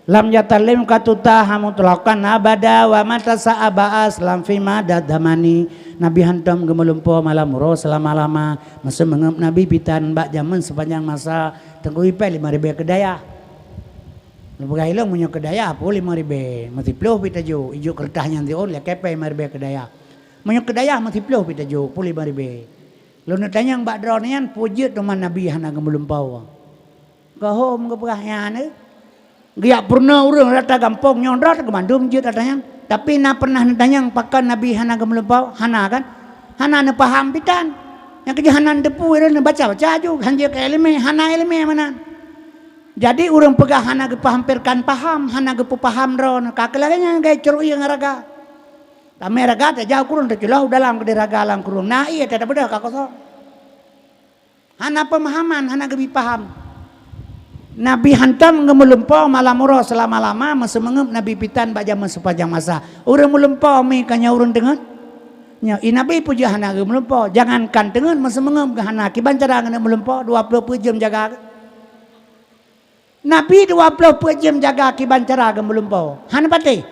Lam Yatalem ka tuta hamu teulakan abada wa mata sa'aba aslam fi mada damani. Nabi hantom geumeulumpo malam uroe seulama-lama. Meuseumeungeup Nabi pitan bak jamén seupanjang masa Teungku Ipée lima ribée keu dayah. Lôn peugah ilong meunyoe keu dayah peue lima ribée, meusiploh pi tajok, ijok keureutah nyan siôn, lakée pée lima ribée keu dayah. Meunyoe keu dayah meusiploh pi tajok, peue lima ribée. Lôn neutanyong bak droeneuh nyan, peue jeuet teuma Nabi hana geumeulumpo? Keuhom geupeugah nyan, eh. Geujak peurunoe ureuëng rata gampông nyoe droe teuh keu mandum jeuet ata nyan. Tapi na pernah neutanyong pakon Nabi hana geumeulumpo? Hana kan? Hana neupaham pitan. Nyang keujeuet hana neuteupeue, neubaca-baca aju, hanjeuet keu iéleumé, hana iéleumé meunan. Jadi ureuëng peugah hana geupehampiran paham, hana geupeupaham droeneuh, ka keu lagée nyan gai ceuruieng raga. Tamé raga tajak u krueng, teuculoh u dalam keudeh raga lam krueng. Na ié teutabeudoh ka kosong. Hana peumahaman, hana geubi paham. Nabi hantom geumeulumpo malam uroe seulama-lama, meuseumeungeup Nabi pitan bak jamén seupanjang masa. Ureuëng meulumpo mi ka nyoe ureuëng teungeut? Nyoe, i Nabi peue jeuet hana geumeulumpo? Jangankan teungeut, meuseumeungeup geuh hana, kiban cara geuneuk meulumpo, dua ploh peuet jeuem jaga. Nabi dua ploh peuet jeuem jaga kiban cara geumeulumpo. Hana patéh.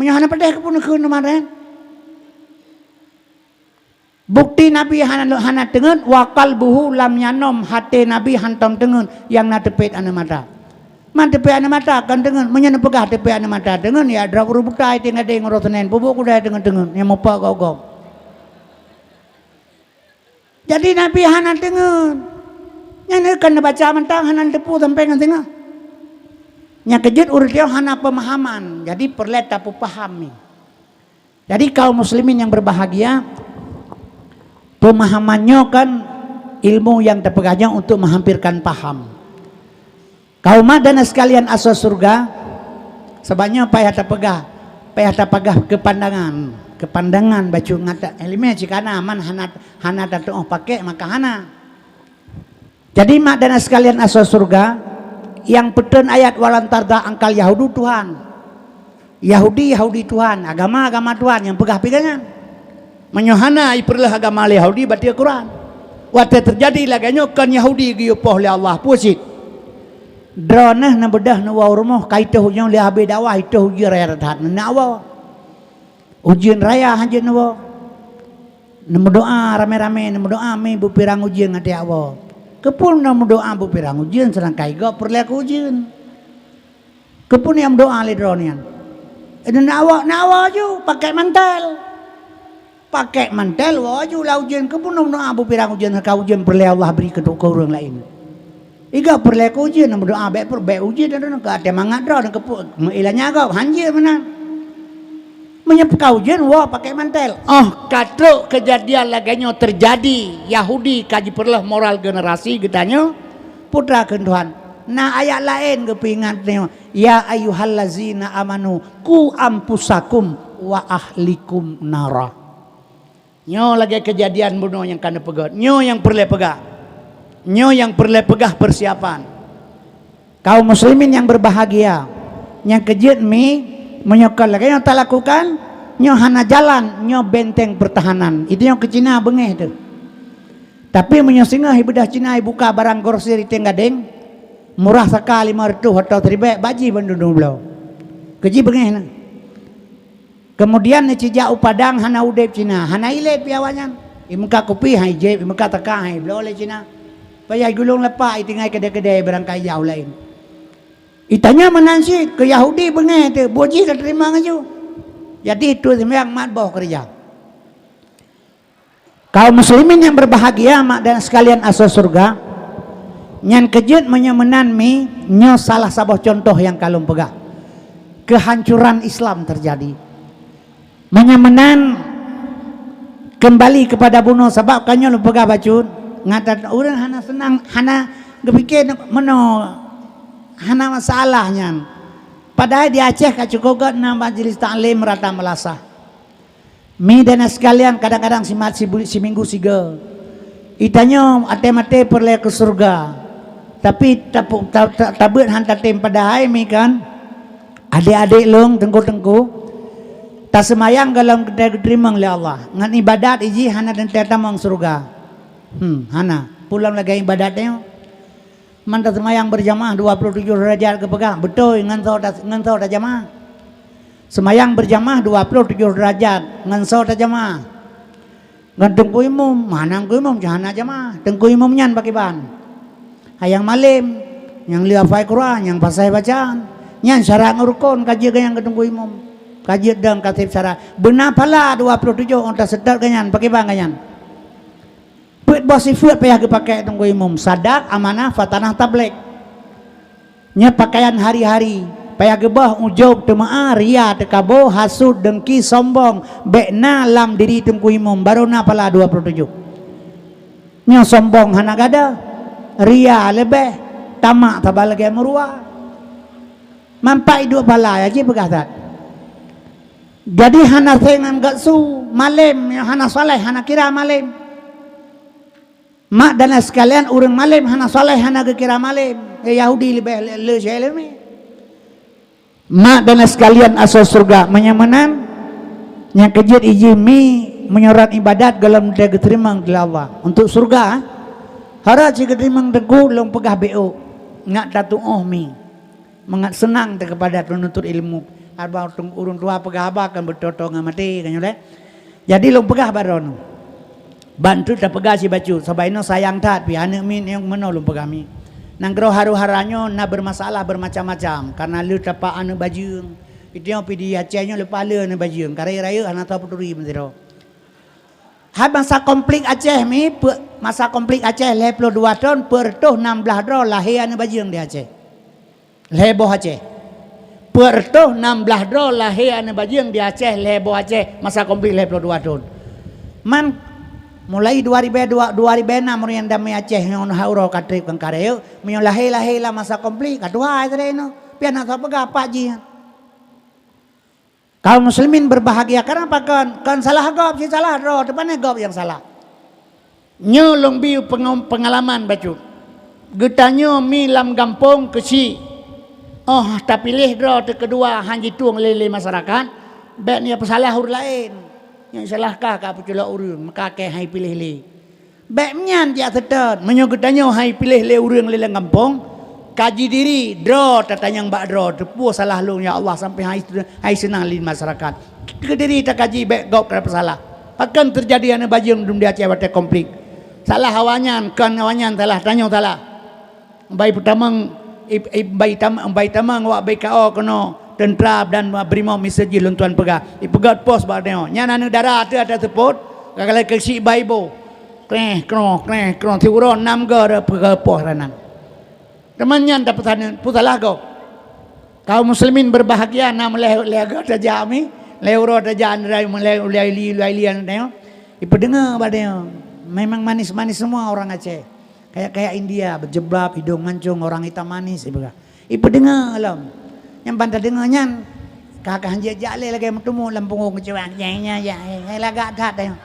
Meunyoe hana patéh, keupeue neukheun teuma nyan? Bukeuti Nabi hana, hana teungeut, wa qalbuhu lam yanom, até Nabi hantom teungeut, nyang na teupet aneuk mata. Man teupet aneuk mata kon teungeut, meunyoe neupeugah teupet aneuk mata teungeut, ya droe ureuëng buta i tinggai deng uroe Senin, peubuet kudai teungeut-teungeut, nyang mupok gob-gob. Jadi Nabi hana teungeut. Nyan kon neubaca mantong hana neuteupeue sampoe ngon singoh. Nyang keujeuet ureuëng teuh hana peumahaman, jadi peureulée tapeupahami. Jadi kaum muslimin yang berbahagia, peumahaman nyoe kan ilmu nyang tapeugah nyoe untuk menghampirkan paham. Kaum madan sekalian asoe syeuruga, sabab nyoe payah tapeugah, payah tapeugah keu pandangan, keu pandangan bacut ngat iéleumé cit kana man hana, hana tatuoh pakék maka hana. Jadi madan sekalian asoe syeuruga, nyang peuteun ayat walan tarda angkal Yahudu Tuhan. Yahudi, Yahudi Tuhan, agama, agama Tuhan nyang peugah piga nyan. Meunyoe hana ipeureuleuh agama lé Yahudi, bateue Quran. Watée teujadi lagée nyoe kon Yahudi geuyue poh lé Allah, peue cit? Droeneuh neubeudôh neuwoe u rumoh, ka itôh ujeuen lé habéh dakwah, itôh ujeuen raya that neunak woe. Ujeuen raya hanjeuet neuwoe. Neumeudoá ramé-ramé, neumeudoá mi beupirang ujeuen ngon tiak woe. Keupeue neumeudoá beupirang ujeuen, seudangkan gob peureulée keu ujeuen? Keupeue nyang meudoá lé droe nyan? Neunak woe, nak woe aju, pakék mantel. Pakék mantel woe aju lam ujeuen, keupeue neumeudoá beupirang ujeuen, ka ujeuen peureulée Allah bri keu, keu ureuëng laén. Iga peureulée keu ujeuen, meudoa bék peureulée bék ujeuen, dan keu até mangat droe dan keu meuilanya gob hanjeuet meunan. Meunyoe ka ujeuen, woe pakai mantel. Oh, ka trok keujadian lagée nyoe teujadi, Yahudi ka jipeureuloh moral generasi geutanyoe, putra kheun Tuhan. Na ayat laén geupeuingat nyoe, "Ya ayyuhallazina amanu, qu anfusakum wa ahlikum nara." Nyoe lagée keujadian bunoe nyang ka neupeugét. Nyoe nyang peureulée peugah. Nyoe nyang peureulée peugah peusiapan. Kaum muslimin nyang berbahagia, nyang keujeuet mi, meunyoe kon lagée nyoe talakukan, nyoe hana jalan, nyoe benteng pertahanan. Itu nyang keu Cina beungéh teuh. Tapi meunyoe singoh ibeudôh Cina ibuka barang grosir i Teng Gadeng, murah saka lima reutôh atau siribée, bak jih bandum dua bloe. Keu jih beungéh na. Keumudian neucijak u Padang hana udeb Cina, hana ilée pih awaknyan. Imeukat kupi han ijéb, imeukat taka han ibloe lé Cina. Payah gulong lapak itinggai keudée-keudée beurangkai jauh laén. Itanyoe meunan cit keu Yahudi beungéh teuh, buet jih ka teurimong laju. Jadi, tueng seumayang mat boh keureuja. Kaum muslimin nyang berbahagia, mak dan sekalian asoe syeuruga, nyan keujeuet meunyoe meunan mi, nyoe salah saboh cuntoh nyang ka lôn peugah. Keuhancuran Islam teujadi. Meunyoe meunan, keumbali keupada bunoe, sabab ka nyoe lôn peugah bacut, ngat that ureuëng hana seunang, hana geupike meunoe, hana masalah nyan. Padahai di Aceh ka cukôp gét na majlis taklim rata meulasah. Mi dan sekalian, kadang-kadang simat sibu-, siminggu sigoe. Itanyoe até maté peureulée keu syeuruga. Tapi tapu-, ta-, ta-, tabeuet han tatem padahai mi kan. Adék-adék lôn, teungku-teungku, taseumayang gohlom teuntée geuteurimong lé Allah. Ngon ibadat ijih hana teuntée tamong syeuruga. Hmm, hana. Peue lom lagée ibadat nyoe. Man taseumayang beurjamaah dua ploh tujoh deurajat geupeugah, beutôi ngon soe ta-, ngon soe tajamaah. Seumayang beurjamaah dua ploh tujoh deurajat ngon soe tajamaah. Ngon teungku imum, hana teungku imum, hana jamaah. Teungku imum nyan pakriban? Hai nyang malém, nyang le hafai Quran, nyang fasai bacaan. Nyan syarat ngon rukon ka jeuet geuh nyang keu teungku imum. Ka jeuet dong ka seb syarat. Beuna phala dua ploh tujoh ôn taseutôt geuh nyan, pakriban geuh nyan? Peuet boh sifeuet payah geupakée teungku imum, sadak, amanah, fatanah, tablék. Nyoe pakaian hari-hari, payah geuboh ujôb, teumeu'ah, ria, teukabo, hasut, deungki, sombong, bék na lam diri teungku imum, barô na phala dua ploh tujoh. Nyoe sombong hana gada, ria leubeh, tamak saba lagée meuruwa. Manfaat duek phala, ya jih peugah that. Jadi hana seng ngon gak su, malém, hana saleh, hana kira malém. Mak dan sekalian, ureuëng malém hana saleh, hana geukira malém. Eh, Yahudi leubeh le, le syeh leumé. Mak dan sekalian asoe syeuruga, meunyoe meunan, nyang keujeuet ijih mi meunyoe rot ibadat gohlom teugeuteurimong lé Allah. Untuk syeuruga, harôh cit geuteurimong teungku lôn peugah bék ôk, ngat tatuoh mi. Mangat seunang teuh keupada peununtut ilmu. Haba ureuëng tuha peugah haba kan beutoe-toe ngon maté, kan nyoe lé. Jadi lôn peugah bak droeneuh. Ban treuk tapeugah sibacut, sabab inoe sayang that pih aneuëk miet nyang meunoe lôn peugah mi. Nanggroe Haru-Hara nyoe na beurmasalah beurmacam-macam, kareuna lheueh tapak aneuëk bajeueng. Iteungoh pih di Aceh nyoe leupah le aneuëk bajeueng, ka rayeuk-rayeuk hana soe peuturi meusidroe. Hai masa konflik Aceh mi, peuet, masa konflik Aceh lhée ploh dua thon, peuet reutôh nam blaih droe lahé aneuëk bajeueng di Aceh. Lhée boh Aceh. Peuet reutôh nam blaih droe lahé aneuëk bajeueng di Aceh, lhée boh Aceh, masa konflik lhée ploh dua thon. Man, mulai dua ribée dua, dua ribée nam ureuëng nyang damé Aceh ngon hak uroe ka treb kan ka rayeuk, meunyoe lahé-lahé lam masa konflik, ka tuha ai teuh inoe. Pian hana soe peugah pat jih. Kaum muslimin berbahagia, kareuna apa kon? Kon salah gob, cit salah droe, teuh pane gob nyang salah. Nyoe lôn bi peungam-, peungalaman bacut. Geutanyoe mi lam gampông keuchik. Óh tapiléh droe teuh keudua han jitueng lé, lé masyarakat, bék nyan peusalah ureuëng laén. Nyang salah kah ka peuculok ureuëng, maka keu hai piléh lé. Bék nyan jak seutôt, meunyoe geutanyoe hai piléh lé ureuëng lé lam gampông, kaji diri, droe tatanyong bak droe, teupeue salah lôn ya Allah sampai hai, hai seunang lé masyarakat. Keu diri takaji bék gob ka peusalah. Pakon teujadi aneuëk bajeueng dum di Aceh watée konflik? Salah awaknyan, kon awaknyan salah, tanyoe salah. Bai peutamong, i, i, bai tam-, bai tamong awak B K O keunoe teuntra dan brimob miseue jih lôn tuan peugah. Ipeugét pos bak tanyoe. Nyan aneuëk dara teuh ata seupôt, ka galak keuchik bai boh. Kreh, kroh, kreh, kroh, siuroe nam goe peugah pos ranan. Teuma nyan tapeusaneut, peue salah gob? Kaum muslimin berbahagia, na meulai lhèe go tajak mi, lhèe uroe tajak, meulai ulèe li, ulèe li aneuk tanyoe. Ipeudeungoe bak tanyoe, memang manis-manis semua orang Aceh. Kayak-kayak India, berjilbab, hidung mancung, orang hitam manis, ipeugah. Ipeudeungoe lom. Nyang ban tadeungoe nyan, ka, ka hanjeuet jak lé lagèe meuteumé lam punggong keucuang. Ya, ya, ya, ya, lagak that tanyoe.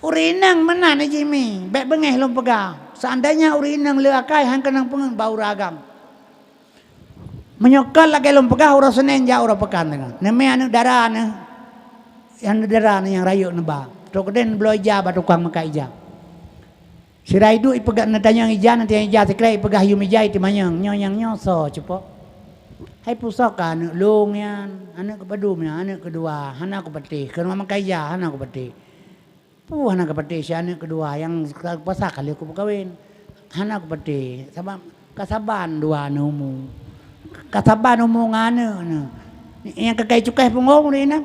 Ureueng inong meunan jih mi, bèk beungèh lôn peugah. Seandainya ureueng inong le akai, han keunong peungeut bak ureueng agam. Meunyoe kon lagèe lôn peugah, uroe Senin jak uroe peukan teungoh. Neumè aneuk dara neuh, aneuk dara neuh nyang rayeuk neuba. Trok keudeh neubloe ija bak tukang meukat ija. Sira iduek ipeugah, neutanyong ija, neutanyong ija sikrek, ipeugah yum ija, iteumanyong, "Nyoe nyang nyoe soe, cupo?" "Hai, peue soe ka aneuk lôn nyan, aneuk keupadum nyan, aneuk keudua, hana kupatéh, keuneuk meukat ija, hana kupatéh." "Peue hana kapatéh si aneuk keudua nyang ka, pasah ka lheueh kupeukawen?" "Hana kupatéh, sabab ka saban dua neuh umu." "Ka saban umu ngon aneuk neuh." Nyang ka kai cukai punggong ureueng inong.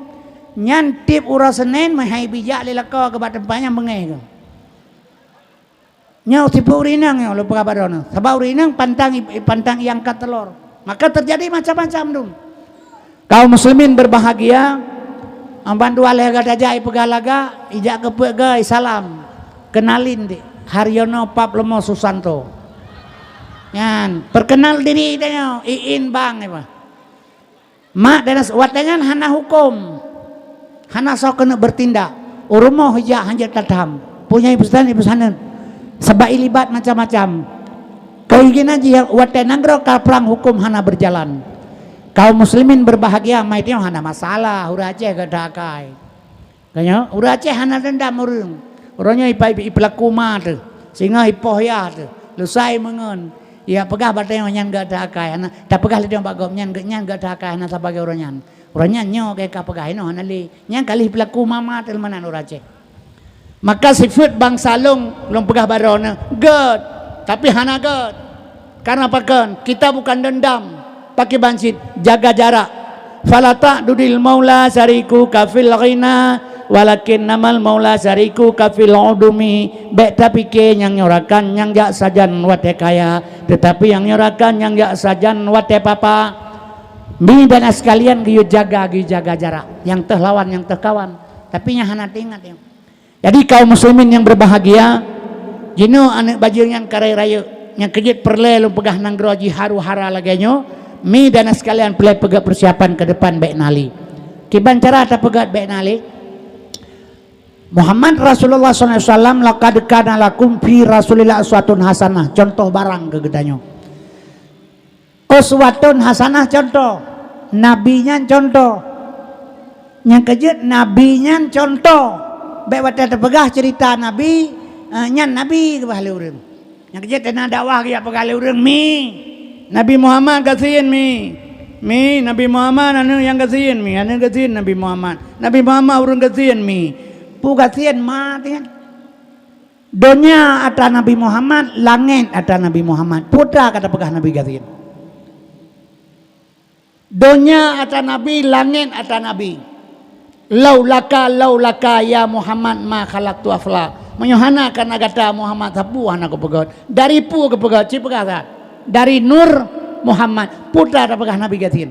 Nyan tiep uroe Senin meuhai bijak lé lakoe keu bak teumpat nyang beungèh keu. Nyoe sifeuet ureueng inong nyoe lôn peugah bak droeneuh. Sabab ureueng inong pantang i-, pantang iangkat teulor. Maka terjadi macam-macam dum. Kaum muslimin berbahagia, bandua lhèe go tajak ipeugah lagak, ijak keu peuet go isalam. Kenalin dek, Haryono Pap Leumo Susanto. Nyan, perkenal diri tanyoe, iin bang, iba. Mak dan as-, watèe nyan hana huköm, hana soe keuneuk bertindak. U rumoh ijak hanjeuet tatham. Punya ipesan, ipesaneut. Sabab ilibat macam-macam. Keuiginan jih watèe nanggroe ka prang huköm hana berjalan. Kaum muslimin berbahagia, mai tanyoe hana masalah, ureueng Aceh geudak akai. Tanyoe, ureueng Aceh hana dendam ureueng. Uroe nyoe ipa-, ipeulaku ma teuh, singoh ipoh yah teuh, lusa imeungon. Ijak peugah bak tanyoe nyan geudak akai, hana, tapeugah lé tanyoe bak gob nyan, geu-, nyan geudak akai, hana saban lagèe uroe nyan. Uroe nyan nyoe ka ipeugah, inoe hana lé. Nyan ka lheueh ipeulaku ma-ma teuh meunan ureueng Aceh. Maka sifeuet bansa lôn, lôn peugah bak droeneuh, gèt, tapi hana gèt. Karena pakon? Kita bukan dendam, pakriban cit, jaga jarak. "Fala ta'dudil maula syarikuka fil ghina, walakinnamal maula syarikuka fil udumi." Bèk tapike nyang nyoe rakan nyang jak sajan watèe kaya, teutapi nyang nyoe rakan nyang jak sajan watèe papa. Mi dan sekalian geuyue jaga, geuyue jaga jarak. Nyang teuh lawan, nyang teuh kawan. Tapi nyan hana teuingat nyoe. Jadi, kaum muslimin yang berbahagia, jinoe aneuk bajeueng nyang ka rayeuk-rayeuk, nyang keujeuet peureulèe lôn peugah nanggroe jiharu hara lagèe nyoe, mi dan sekalian peureulèe peugah persiapan ke depan bèk na lé. Kiban cara tapeugah bèk na lé? Muhammad Rasulullah sallallahu alaihi wasallam, "Laqad kana lakum fi Rasulillah uswatun hasanah," contoh barang keu geutanyoe. Uswatun hasanah contoh. Nabi nyan contoh. Nyang keujeuet Nabi nyan contoh. Bèk watèe teupeugah ceurita Nabi, eh, nyan Nabi keubah lé ureueng. Nyang keujeuet teuna dakwah geujak peugah lé ureueng, "Mi, Nabi Muhammad gasien mi. Mi, Nabi Muhammad aneuk nyang gasien mi, aneuk gasien Nabi Muhammad. Nabi Muhammad ureueng gasien mi." Peue gasien ma teuh nyan? Donya atra Nabi Muhammad, langèt atra Nabi Muhammad. Peue atra ka tapeugah Nabi gasien? Donya atra Nabi, langèt atra Nabi. "Laulaka, laulaka ya Muhammad ma khalaqtu afla." Meunyoe hana kareuna gata Muhammad, sapeue hana kupeugèt. Dari peue kupeugèt? Ci peugah that. Dari nur Muhammad. Peue atra tapeugah Nabi gasien?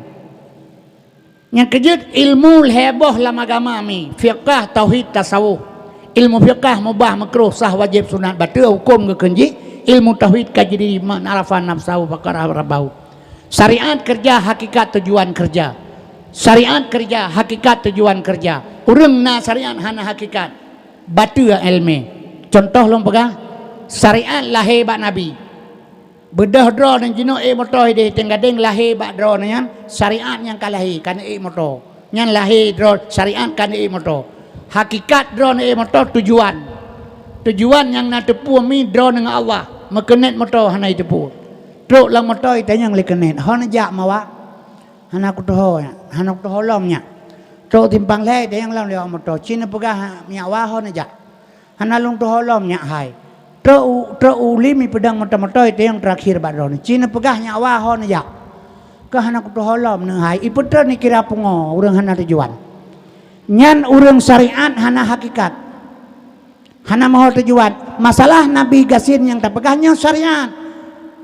Nyang keujeuet, ilmu lhèe boh lam agama mi, fiqah, tauhid, tasawuf. Ilmu fiqah mubah, meukruh, sah, wajéb, sunat, bateue, huköm geukheun jih. Ilmu tauhid ka jidiri, "Man arafa nafsahu faqad arafa rabbahu." Syariat keureuja, hakikat tujuan keureuja. Syariat keureuja, hakikat tujuan keureuja. Ureueng na syariat hana hakikat, bateue ileumèe. Cuntoh lôn peugah, syariat lahé bak Nabi. Beudôh droeneuh jinoe ék moto idéh Gadeng, lahé bak droeneuh nyan, syariat nyang ka lahé, ka neuék moto. Nyan lahé droe, syariat ka neuék moto. Hakikat droeneuh ék moto tujuan. Tujuan nyang na teupeu mi droeneuh ngon Allah, meukeunet moto hana jiteupeu. Trok lam moto itanyong lé keunet, "Ho neujak mawah?" "Hana kutuho nyak, hana kutuho lom nyak." Trok simpang lhèe itanyong lom lé awak moto, "Ci neupeugah nyak wa ho neujak?" "Hana lôn tuho lom nyak hai." Trok u, trok u lim ipeudong moto-moto itanyong teurakhir bak droeneuh, "Ci neupeugah nyak wa ho neujak?" "Keu hana kutuho lom neuh hai." Ipeutreun ikira pungo, ureueng hana tujuan. Nyan ureueng syariat hana hakikat. Hana meuho tujuan. Masalah Nabi gasien nyang tapeugah nyoe syariat.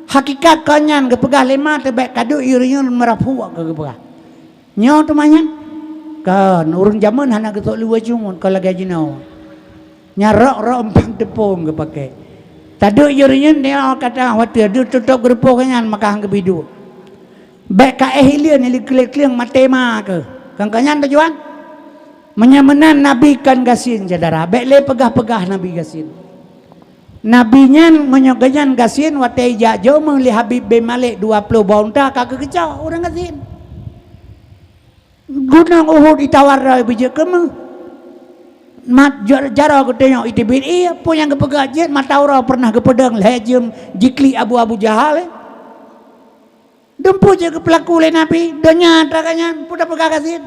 Hakikat kon nyan geupeugah lé ma teuh, bèk ka duek yue reunyeun meurapuk keu geupeugah. Nyoe teuma nyan? Kon, ureueng jameun hana geusok luweue cungut kon lagèe jinoe. Nyan rok-rok umpang teupông geupakè. Taduek yue reunyeun nyoe ka teuh watèe deuh tutôp geurupoh nyan maka han geubi duek. Bèk ka éh ileuen nyang keuléng-keuléng maté ma keuh. Kon keu nyan tujuan? Meunyoe meunan Nabi kon gasien, syedara, bèk lé peugah-peugah Nabi gasien. Nabi nyan meunyoe geuhnyan gasien watèe ijak jok meuh lé Habib bin Malik dua ploh boh unta ka geukeucok ureueng gasien. Gunong Uhud itawar droe beujeuet keu meuh. Mat ja-, jaroe geutunyok iteubiet ié, peue nyang geupeugah jeuet mata uroe peureunah geupeudong lhèe jeuem jiklik Abu, Abu Jahal, eh. Dum peue jeuet geupeulaku lé Nabi, donya atra geuh nyan, peue tapeugah gasien?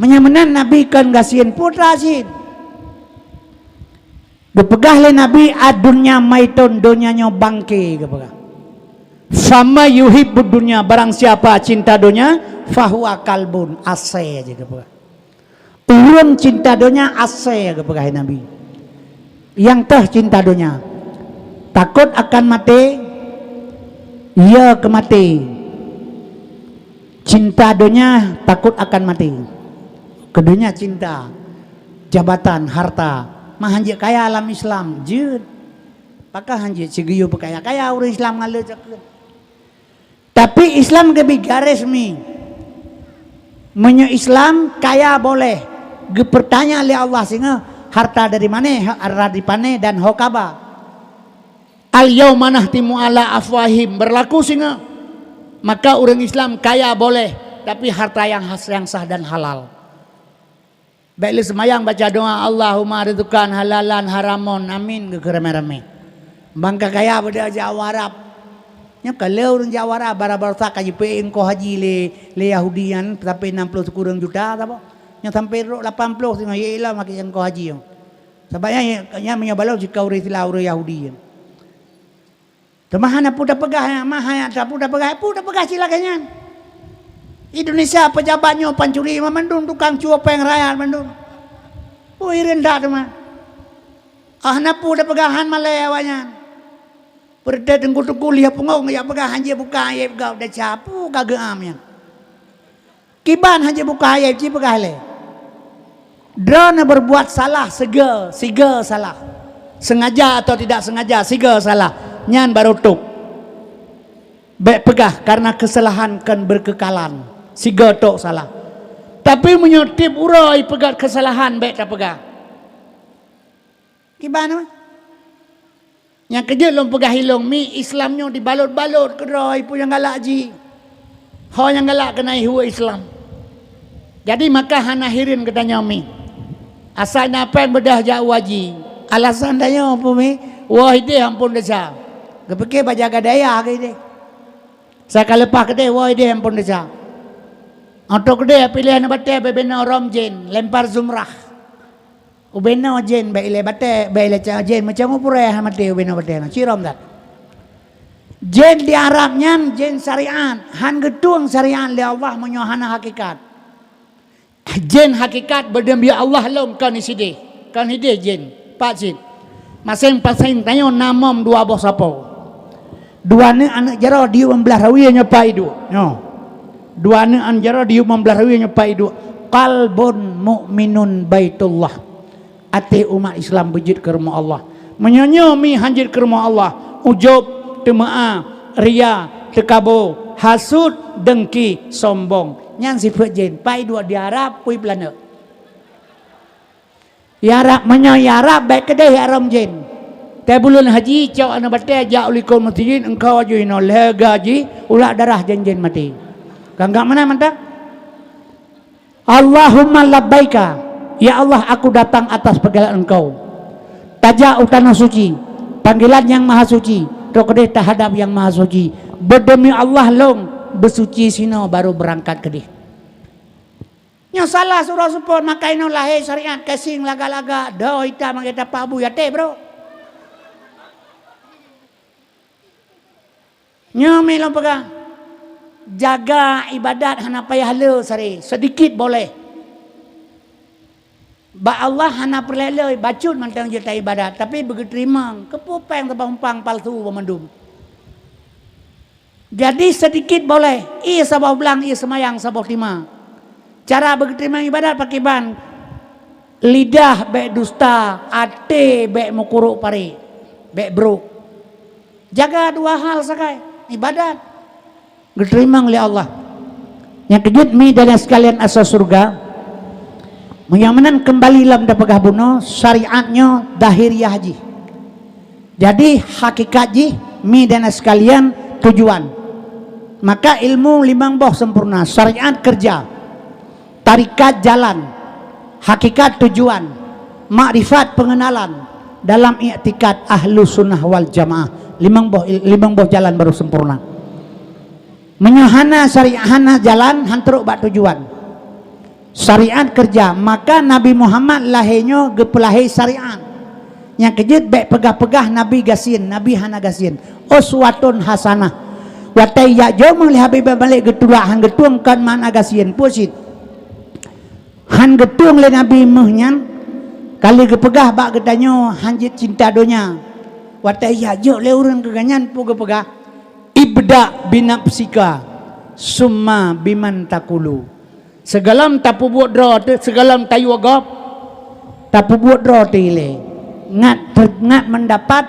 Meunyoe meunan Nabi kon gasien, peue atra gasien? Geupeugah lé Nabi, "Ad-dunya maitun," donya nyoe bangke, geupeugah. "Fama yuhibbud dunya," barang siapa cinta donya, "fahuwa kalbun," asèe jih geupeugah. Ureueng cinta donya asèe geupeugah Nabi. Nyang teuh cinta donya. Takot akan maté, ya keu maté. Cinta donya takot akan maté. Keu donya cinta, jabatan, harta. Ma han jeuet kaya lam Islam, jeuet. Pakon han jeuet sigeuyue peukaya-kaya ureueng Islam ngon le cakeuet. Tapi Islam geubri garis mi. Meunyoe Islam kaya boleh, geupeutanya lé Allah singoh, harta dari mané, harta dari pané dan ho kaba. "Al-yauma nakhtimu ala afwahihim," berlaku singoh. Maka ureueng Islam kaya boleh, tapi harta nyang has, nyang sah dan halal. Bèk lé seumayang baca doa, "Allahumma rizqan halalan haramon, amin," geukheun ramé-ramé. Bangka kaya beude jak u Arab. Nyoe ka lheueh ureueng jak u Arab, bara-bara ka jipeuék ongkoh haji lé, lé Yahudi nyan sampai nam ploh sikureueng juta saboh. Nyoe sampai rot lapan ploh singoh, ya ilah makai ongkoh haji nyoe. Sabab nyan, nyan meunyoe balom sika ureueng Islam, ureueng Yahudi nyan. Teuma hana peue tapeugah, ma hana tapeue tapeugah, peue tapeugah cit lagèe nyan. Indonesia pejabat nyoe pancuri mandum, tukang cuo pèng rakyat mandum. Ui, rendah teuma. Ah, hana peue tapeugah, han malèe awaknyan. Peureuté teungku-teungku lieh punggong jak peugah, han jeuet buka aib gob desya, peue ka geuam nyan. Kiban han jeuet buka aib, ci peugah lé. Droeneuh berbuat salah sigoe, sigoe salah. Sengaja atau tidak sengaja, sigoe salah. Nyan barô tôb. Bèk peugah, karena kesalahan kon berkekalan. Sigoe tok salah. Tapi meunyoe tiep uroe ipeugah kesalahan, bèk tapeugah. Kiban, eh? Nyang keujeuet lôn peugah ilôn mi, Islam nyoe dibalot-balot keudroe peue nyang galak jih. Ho nyang galak keunan ihue Islam. Jadi maka hana hireuen geutanyoe mi. Asai na péng beudôh jak u haji. Alasan tanyoe peue mi? Woe idéh amphon desya. Geupike bak jaga dayah keu idéh. Saka leupah keudéh woe idéh amphon desya. Oto keudéh piléh aneuk batèe bak binoe rom jén, lempar zumrah. Ubé noe jén bak ilèe batèe, bak ilèe ca-, jén macam ureueng purèe hana maté ubé noe batèe na, cirông that. Jén di Arab nyan jén syariat, han geutueng syariat lé Allah meunyoe hana hakikat. Jén hakikat beudeumi Allah lom kon sidéh, kon sidéh jén, pat cit. Maséng-maséng tanyoe na mom dua boh sapo. Dua aneuk, aneuk jaroe diyueb lam blaih rawie nyoe pat iduek. Nyoe. Dua aneuk aneuk jaroe diyueb lam blaih rawie nyoe pat iduek. Qalbun mu'minun baitullah. Até umat Islam beujeuet keu rumoh Allah. Meunyoe nyoe mi han jeuet keu rumoh Allah, ujub, teumeu'ah, ria, teukabo, hasut, deungki, sombong. Nyan sifeuet jén. Pat iduek di Arab, ui planet. Ya Rab, meunyoe ya Rab, bèk keudéh ya rom jén. Teuh buleuen haji, cok aneuk batèe jak u likot meuseujid, eungkau aju inoe lhèe gaji, ulak darah jén-jén maté. Ka gak meunan mantong? Allahumma labbaika, ya Allah, aku datang atas panggilan Engkau. Tajak u tanoh suci, panggilan Nyang Maha Suci, trok keudéh tahadap Nyang Maha Suci. Beudeumi Allah lôn, beusuci sinoe baru beurangkat keudéh. Nyoe salah sidroe seupôt, maka inoe lahé syariat casing lagak-lagak, dhoe itam lagèe tapak bui até, bro. Nyoe mi lôn peugah, jaga ibadat hana payah le sare, seudikit boleh. Bak Allah hana peureulée lé, bacut mantong jeuet taibadat, tapi beugeuteurimong, keupeue péng saboh umpang palsu banmandum. Jadi, seudikit boleh, ie saboh blang, ie seumayang saboh teuma. Cara beugeuteurimong ibadat pakriban? Lidah bék dusta, até bék meukurok paré, bék brok. Jaga dua hal sagai, ibadat, geuteurimong lé Allah. Nyang keujeuet mi dan nyang sekalian asoe syeuruga, meunyoe meunan keumbali lom tapeugah bunoe, syariat nyoe zahiriah jih. Jadi, hakikat jih, mi dan nyang sekalian, tujuan. Maka ilmu limong boh sempurna, syariat keureuja, tarekat jalan, hakikat tujuan, makrifat peungenalan dalam iktikad Ahlus Sunnah wal Jamaah. Limong boh, limong boh jalan baru sempurna. Meunyoe hana syariat, hana jalan, han trok bak tujuan. Syariat keureuja, maka Nabi Muhammad lahé nyoe geupeulahé syariat. Nyang keujeuet bék peugah-peugah Nabi gasien, Nabi hana gasien. Uswatun hasanah. Watée jak jeuet lé Habib Malik geutulak han geutueng kon makna gasien, peue cit. Han geutueng lé Nabi méuh nyan, ka lheueh geupeugah bak geutanyoe han jeuet cinta donya. Watée jak jeuet lé ureuëng keu geuhnyan peue geupeugah, "Ibda binafsika, summa biman takulu." Sigohlom tapeubuet droe teuh, sigohlom tayue gob, tapeubuet droe teuh ilée. Ngat, ngat meudapat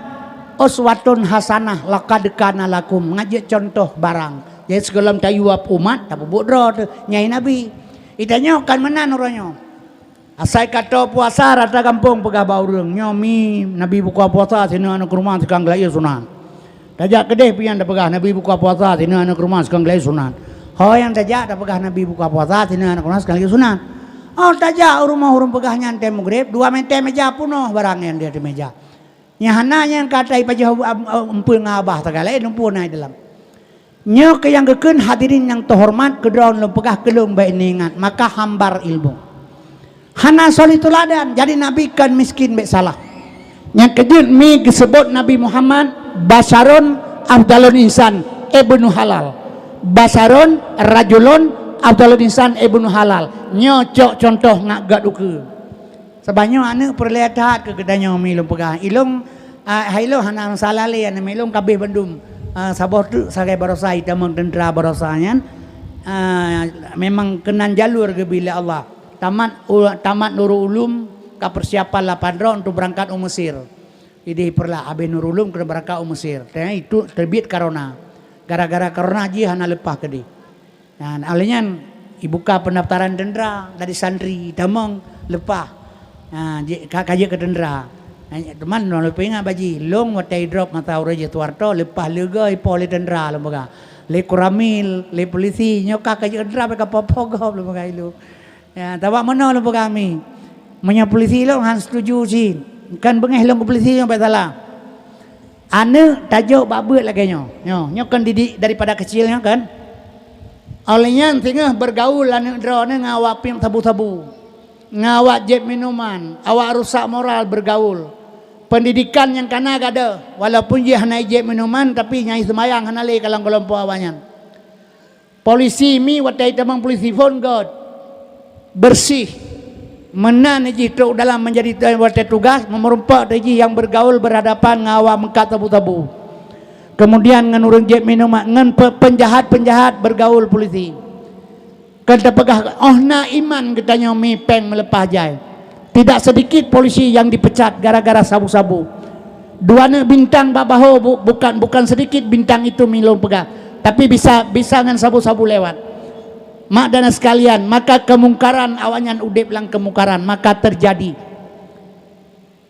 uswatun hasanah, laqad kana lakum, ngat jeuet cuntoh barang. Jadi, sigohlom tayue umat, tapeubuet droe teuh. Nyai Nabi. Geutanyoe kon meunan uroe nyoe. Asai ka toe puasa, rata gampông peugah bak ureuëng, "Nyoe mi, Nabi buka puasa, sineuk aneuk rumoh seukang geulayeue sunat." Tajak keudeh pian tapeugah, "Nabi buka puasa, sineuk aneuk rumoh seukang geulayeue sunat." Ho nyang tajak tapeugah, "Nabi buka puasa, sineuk aneuk rumoh seukang geulayeue sunat." Oh, tajak u rumoh ureuëng peugah nyan tée meugreb, dua meter meja punoh barang nyang di ateueh meja. Nyang hana nyang ka taipajoh, am, am, empeue ngon abah tagalak, eh, lumpu na i dalam. Nyoe keuh nyang geukheun hadirin nyang teuhoreumat, keudroe lôn peugah keu lôn bék neuingat, maka hambar ilmu. Hana soe lé teuladan, jadi Nabi kon miskin bék salah. Nyang keujeuet mi geuseubot Nabi Muhammad, "Basyarun afdalun insan ibnu halal." Basyarun rajulun afdalun insan ibnu halal. Nyoe cok cuntoh ngat gét ukeue. Sabab nyoe aneuëk peureulée that keu geutanyoe mi lôn peugah. Ilôn, ah, hai lôn hana masalah lé aneuëk mi lôn kabeh bandum. Ah, saboh teuk sagai baroesa itamong teuntra baroesa nyan. Ah, memang keunan jalur geubri lé Allah. Tamat u-, tamat Nurul Ulum ka persiapan lapan droe untuk berangkat u Mesir. Idéh peureulak habéh Nurul Ulum keuneuk berangkat u Mesir. Teunyata itu terbit corona. Gara-gara corona jih hana leupah keudeh. Nah, oleh nyan, ibuka pendaftaran teuntra dari santri, tamong, leupah. Ha, jeuet, ka, ka jeuet keu teuntra. Ha, teuma lôn leupah ingat bak jih, lôn watée idrop masa uroe jih Suharto, leupah leuga ipoh lé teuntra lôn peugah. Lé Koramil, lé polisi, nyoe ka, ka jeuet keu teuntra, bèk kapoh-poh gob lôn peugah ilôn. Ya, tabak meunoe lôn peugah mi. Meunyoe polisi lôn han setuju cit. Kan beungéh lôn keu polisi nyoe bèk salah. Aneuëk tajok bak beuet lagée nyoe. Nyoe, nyoe kan didik daripada kecil nyoe kan. Oleh nyan singoh bergaul aneuëk droeneuh ngon awak piep sabu-sabu. Ngon awak jieb minuman, awak rusak moral bergaul. Pendidikan nyang kana gadoh, walaupun jih hana jieb minuman tapi nyai seumayang hana lé ka lam keulompok awaknyan. Polisi mi watée itamong polisi phon göt, bersih. Meunan jih trok dalam menjadi watée tugas, meumeurumpok jih nyang bergaul berhadapan ngon awak meukat sabu-sabu. Kemudian ngon ureuëng jieb minuman, ngon pe-, penjahat-penjahat bergaul polisi. Kan tapeugah, oh na iman geutanyoe mi péng meuleupah jai. Tidak sedikit polisi yang dipecat gara-gara sabu-sabu. Dua neuk bintang bak bahô bu-, bukan, bukan sedikit bintang itu mi lôn peugah, tapi bisa, bisa ngon sabu-sabu lewat. Mak dan sekalian, maka kemungkaran awaknyan udeb lam kemungkaran, maka terjadi.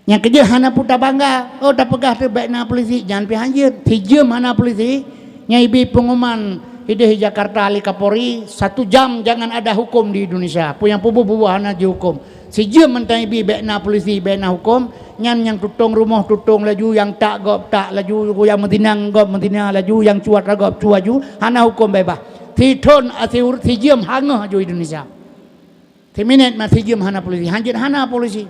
Nyang keujeuet hana peue tabangga, oh tapeugah teuh bék na polisi, nyan pih hanjeuet. Sijeuem hana polisi, nyang ibi pengumuman ideh Jakarta lé Kapolri, satu jam jangan ada hukum di Indonesia. Peue nyang peubuet-buet hana jihukum. Sijeuem mantong ibi bék na polisi, bék na hukum, nyan nyang tutong rumoh tutong laju, nyang tak gob tak laju, nyang meuzina gob meuzina laju, nyang cuat gob cuat laju, hana hukum beubaih. Sithon aseue sijeuem hangeuh aju Indonesia. Siminét ma sijeuem hana polisi, hanjeuet hana polisi.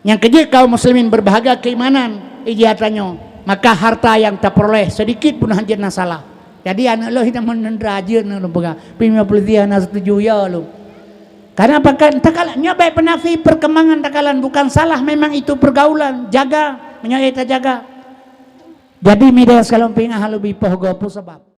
Nyang keujeuet kaum muslimin berbahagia keimanan, ijih atra nyoe, maka harta yang taperoleh sedikit pun hanjeuet na salah. Jadi aneuëk lôn hina meunendra jeuet na lôn peugah, pi meunyoe polisi hana setuju ya lôn. Karena pakai takalon nyoe baik penafi perkembangan takalon bukan salah, memang itu pergaulan, jaga, meunyoe tajaga. Jadi media sekalon pinga halo bipoh gopo sebab